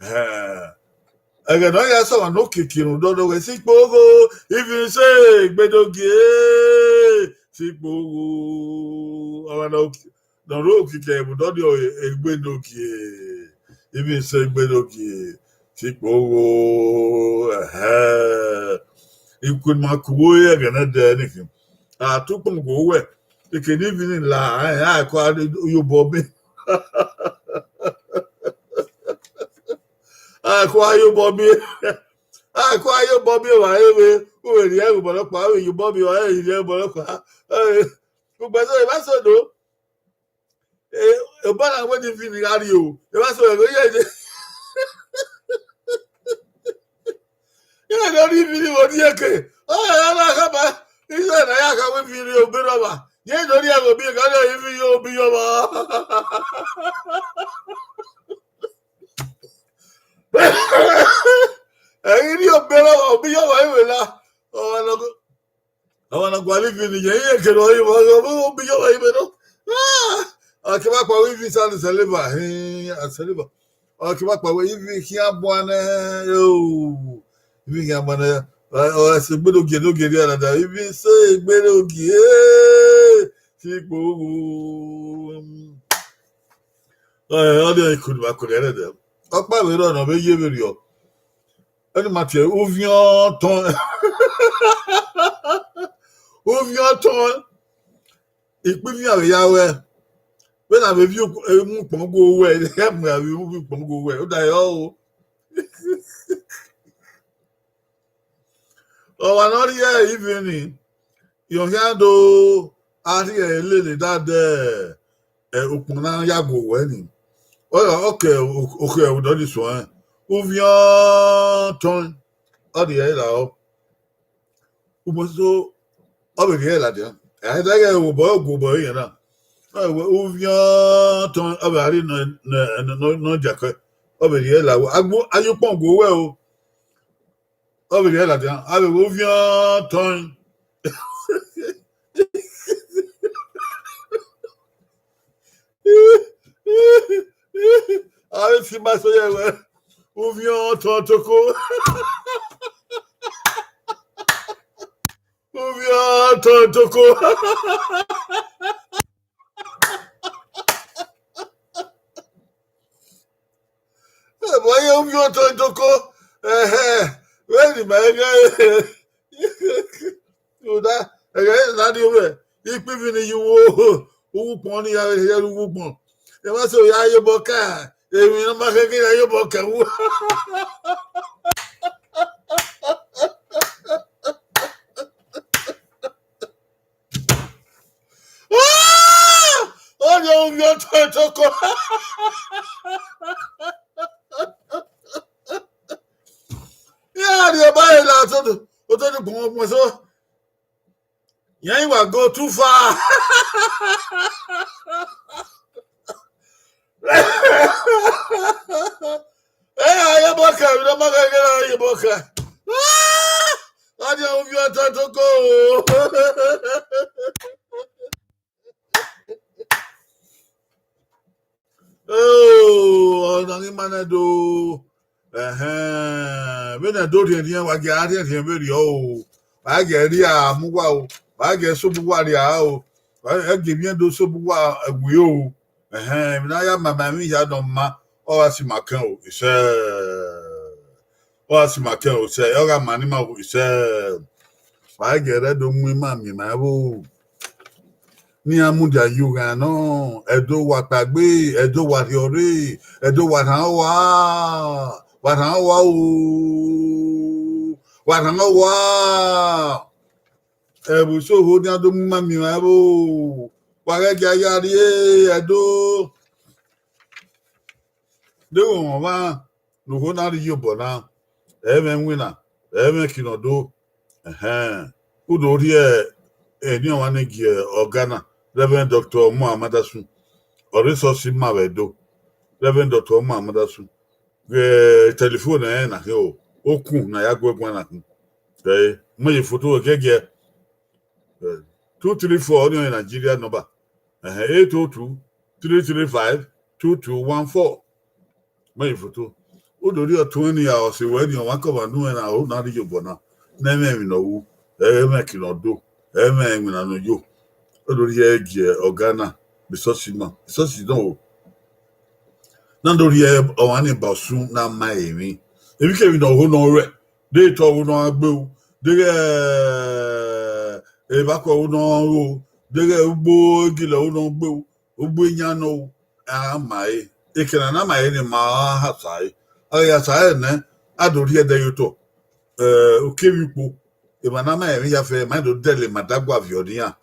Ẹhẹn. Ẹghẹ ne ọ ya sẹ ọmwa ne okiekie rhunmwuda ọdọ wẹ sikpogho, ivin sẹ egbe nogie, sikpogho. Ọmwa ne ọ, ne ọ rre okiekie rhunmwuda ọdọ egbe nogie, ivin sẹ egbe nogie, sikpogho, ẹhẹn. Iku ne ima ku vbe ẹghẹ ne Ẹdẹ ni khin. A tu ukpọn gu owẹ, eke ne ivin ni la, a, a ko a ye obọ miẹn. A ko a ye obọ miẹn. A ko a ye obọ miẹn wa eve, u vbe rhie ẹre obọ nọkpa, u vbe ye obọ miẹn wa, ẹ rhie ẹre obọ nọkpa. Ẹ, ugbẹn so, evba so do. E, obọ na wẹ ne ivin ni gha rrie o. Evba so, ẹghẹ ye de. Iran ne ọ rhie ivin ni vbe ọ rhie eke. Ọ ya na khama, iran na ya khama ivin rrie obe rọ ọmwa. Iran ne ọ rhie ẹghẹ obi, ka rhie ivin ye obi yọ ọmwa. Ẹ i rhie obe rọ ọmwa, obi yọ ọmwa i vbe la. Ọmwa na go, ọmwa na gualọ ivin ni ye, iran kere ọre, ọmwa, ọmwa, obi yọ ọmwa i vbe nọ. Ah! Ọ ke ma kpa wẹ ivin sa de sẹ leva, hin, a sẹ leva. Ọ ke ma kpa wẹ ivin khian buan nẹ, o. Ivin khian buan nẹ. Ọ, ọ, sẹ egbe nogie, nogie rhie a dada. Ivin sẹ egbe nogie, sikpogho. Ẹ, ọ de iku ne ima ku ẹre dẹ. Ọkpa vbe rrọọ ne ọ vbe ye vberriọ. Ẹni ma tie uviọn tọn. Uviọn tọn. Ikpivin a vbe ya ruẹ. Vbene a vbe viọ uku-, emu ukpọn gu owẹ, emu a vbe mu ukpọn gu owẹ. Ọ da rọ o. Ọmwa ne ọ rhie ivin ni, rẹn khian do a rhie lele da dẹ, ẹ, ukpọn na ya gu owẹ ni. Ọ, ọ ke, ọ ke odọ ni suẹn. Uviọn tọn. Ọ rhie ẹre lahọ. Ugbẹn so, ọ vbe rhie ẹre ladian. Ẹ i daghẹ obọ, gu obọ iran na. Ọ wẹ, uviọn tọn, ọ vbe a rhie nọ, nọ, nọ, nọ diakẹ. Ọ vbe rhie ẹre lahọ. Agbo, aye ukpọn gu owẹ o. Ọ vbe rhie ẹre ladian. A vbe wẹ uviọn tọn. Avbe si ma so ye wẹ, uviọn tọn toko. Uviọn tọn toko. Ẹbọ ye uviọn tọn toko. Ẹhẹ, vbene ima ghẹ. Rhunmwuda, ẹghẹ na rrie ruẹ, ikpivbi ni ye uwu, uwu ukpọn ni ya vbe rhie uwu ukpọn. Emwa so ya ye obọ ka, emwi ne ọ ma khẹke ya ye obọ ka wu. Ọ rhie ovbi ọtẹn toko. Iran rhie ọba ẹre la otọ ni, otọ ni gbọmọ gbọmọ so. Iran i wa go too far. Ẹ, a ye obọ ka, emwi ne ọ ma khẹke a ye obọ ka. Ah! Ọ rhie ovbi ọtẹn toko. Oh, ọna ghi ma nẹ do. Ẹhẹn, vbene ẹ do rhiẹnrhiẹn, wa gie a rhiẹnrhiẹn vberriọ o. Wa gie rria mu uwa o. Wa gie sẹ obọ uwa rria o. Wa gie emwi do sẹ obọ uwa ẹwe o. Ẹhẹn, emwi ne a ya ma ma emwi hia nọ ma, ọ gha si ma kẹn o, isẹ. Ọ gha si ma kẹn o, isẹ, ọ gha ma ni ma o, isẹ. Wa gie ẹre do mu ima miẹn ma ẹvbo. Ne iran mudia ye ughan nọ, Ẹdo wa kpaegbe, Ẹdo wa rhiọrre, Ẹdo wa rhan owa, wa rhan owa o, wa rhan owa. Ẹvbo isoho ne iran do mu ima miẹn ma ẹvbo, wa ghẹ gie a ya rrie Ẹdo. Deghẹ ọmwa ne okhuo na rre iyobọ na, ẹ i mwẹ iwinna, ẹ i mwẹ ekinnọdo. Ẹhẹn, u do rhie eni ọmwa ni gie ọga na, Reverend Doctor Muhammad Asun, ọ rre esọsi ima vbe Ẹdo. Reverend Doctor Muhammad Asun, telephone ẹnrẹn na khin o, okun ne a ya gu ẹguae na khin. Ẹ, mẹ ye foto ẹgiẹgiẹ. Eh, two three four ọnii ọre Nigeria number. Ẹhẹn, eight oh two, three three five, two two one four. Mẹ ye foto. U do rhie ọtuẹn ni, a ọse wẹ ni ọmwa kọmwa nu ẹn na, ọ na rre iyobọ na. Ne ẹ i mwẹ emwi ne ọ wu, ẹ i mwẹ ekinnọdo, ẹ i mwẹ iwinna ne ọ yo. U do rhie gie ọga na, vbe esọsi ima, esọsi nọ o. Na do rhie ọmwa ni ba usun na ma emwi. Emwikemwi ne ọ ho ne ọ rre, deghẹ etọ ọvbo ne ọ gha gbe u, deghẹ evbakọ ọvbo ne ọ ro, deghẹ ugbo egilẹ ọvbo ne ọ gbe u, ugbo iyan nọ u, a ma ẹre. Eke ne a na ma ẹre ni ma ha sa ẹre. A ghi ya sa ẹre nẹ, a do rhie ẹdẹ ye otọ. Eh, ukevbe ukpo, emwa ne a ma emwi ya fẹ, ma do dẹle ma da gua viọ ne iran.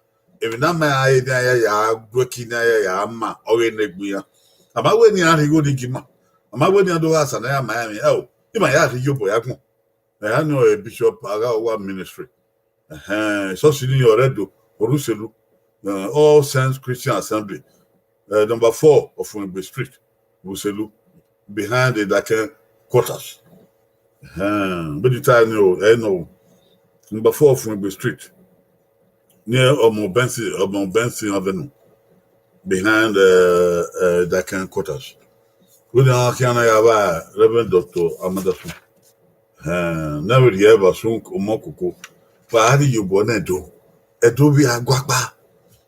Emwi ne a ma ẹre ne a ya ya duẹki ne a ya ya ma, ọghe ne egbe iran. A ma wẹ ne iran rhie igho ni gie ima. A ma wẹ ne iran do gha sa ne a ya ma emwi, ẹ o, ima ya rhie iyobọ ya gbọn. Ẹ, a ni ọre Bishop Aghawa Ministry. Ẹhẹn, esọsi ni ọre Ẹdo, Oruselu, eh, All Saints Christian Assembly, eh, number four of Wengbe Street, Oruselu, behind the Daken Quarters. Ẹhẹn, be the time ni o, ẹ nọ o. Number four of Wengbe Street, near Omo Benson, Omo Benson Avenue, behind, uh, uh, Daken Quarters. Wẹ ne a khian na ya vba Reverend Doctor Amadasun. Ẹhẹn, ne a vbe rhie ẹre vbe asun ọmọ koko. Wa rhie iyobọ ne Ẹdo. Ẹdo vbe aguakpa.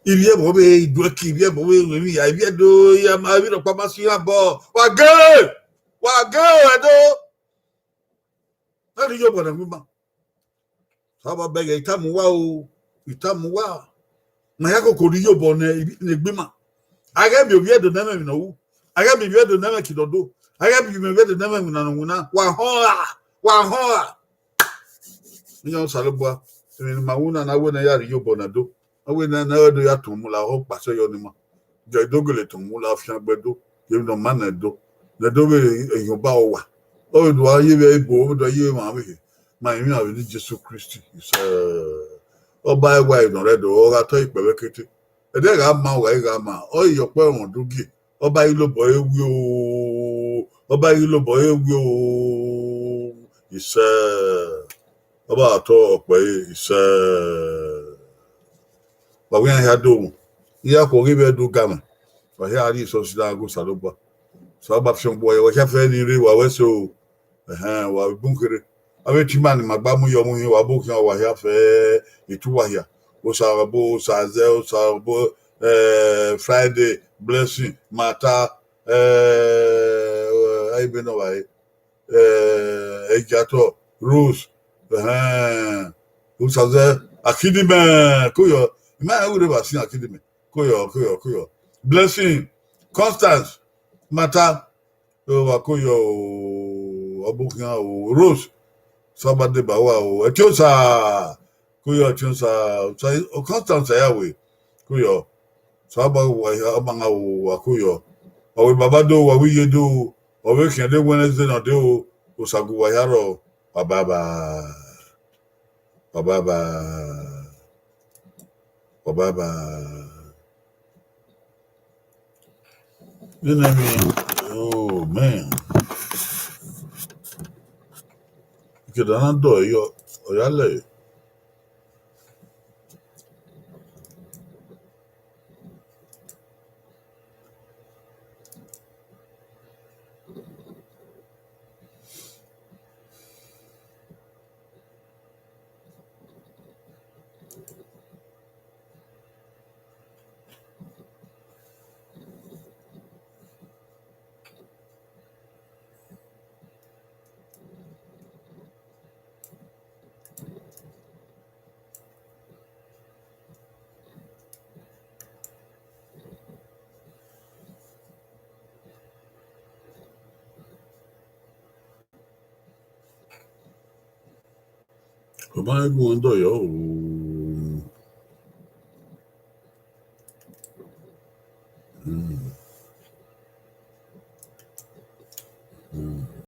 Ivbi ẹvbo vbe iduẹki, ivbi ẹvbo vbe emwi hia, ivbi Ẹdo ya ma, ivbi rhọkpa ma si iran bọ. Wa ghe! Wa ghe Ẹdo! Na rhie iyobọ ne ẹgbẹe ima. Saba bẹghe, I tama uwa o, I tama uwa. Ma ya koko rhie iyobọ ne, ne egbe ima. A ghẹ miẹn ovbi Ẹdo ne ẹ i mwẹ emwi ne ọ wu. A ghẹ miẹn ovbi Ẹdo ne ẹ i mwẹ ekinnọdo. A ghẹ miẹn ovbi Ẹdo ne ẹ i mwẹ iwinna ne ọ winna. Wa họn ra, wa họn ra. Iran Osanobua, emwi ne ima wu na, na wẹ ne a ya rhie iyobọ ne Ẹdo. A wẹ ne, ne Ẹdo ya tọn mu la, ọ kpasẹ yọ ne ima. Jẹ do gele tọn mu la, fiangbe Ẹdo, yevbe ne ọ ma ne Ẹdo. Ne Ẹdo vbe ehiọnba uwa. Ọ vbe do a ye vbe ebo, ọ vbe do a ye vbe emwa vbe hie. Ma emwi avbe ne Jesu Kristi, isẹ. Ọba ẹwae nọ rre Ẹdo, ọ gha tọ ikpẹvbẹ kete. Ẹdẹ gha ma, ọ gha i gha ma, ọ i ye ọkpọ ẹmwẹ udugie. Ọba ghi lobọ ẹre wi o, ọba ghi lobọ ẹre wi o, isẹ. Ọba tọ ọkpọ ẹre, isẹ. Wa wẹ iran hia do wu, iran khuo ghi vbe do ga mwẹ. Wa hia rrie esọsi na ghe Osanobua. Osanobua fian gbe uwa, wa khian fẹ ne I rre, wa wẹ so. Ẹhẹn, wa vbe bun kherhe. Avbe tima ni ma gba mu yọ mu hin, wa bu khian, wa hia fẹ itu wa hia. Osa bo, Osa zẹ, Osa bo, eh, Friday, Blessing, Mata, eh, aibe nọ vbare, eh, Ẹgiatọ, Rose, ẹhẹn, Osa zẹ, Akidimẹ, koyọ. I ma rẹn wẹ u rre vbe sin Akidimẹ, koyọ, koyọ, koyọ. Blessing, Constance, Mata, wa koyọ o, ọ bu khian o, Rose, Osanobua deba uwa o, Ẹtiosa, koyọ Ẹtiosa, Osa, Constance ya we, koyọ, Osanobua wa ya, ọma nga o, wa koyọ, wa wẹ baba do, wa wẹ iye do, ọ vbe khian de Wednesday nọ de o, Osa gu uwa hia rrọọ, wa baba, wa baba, wa baba. Nene emwi, oh man. Ikeda na dọ yọ, ọ ya lẹ. Ọ ma gu ẹn dọ yọ o.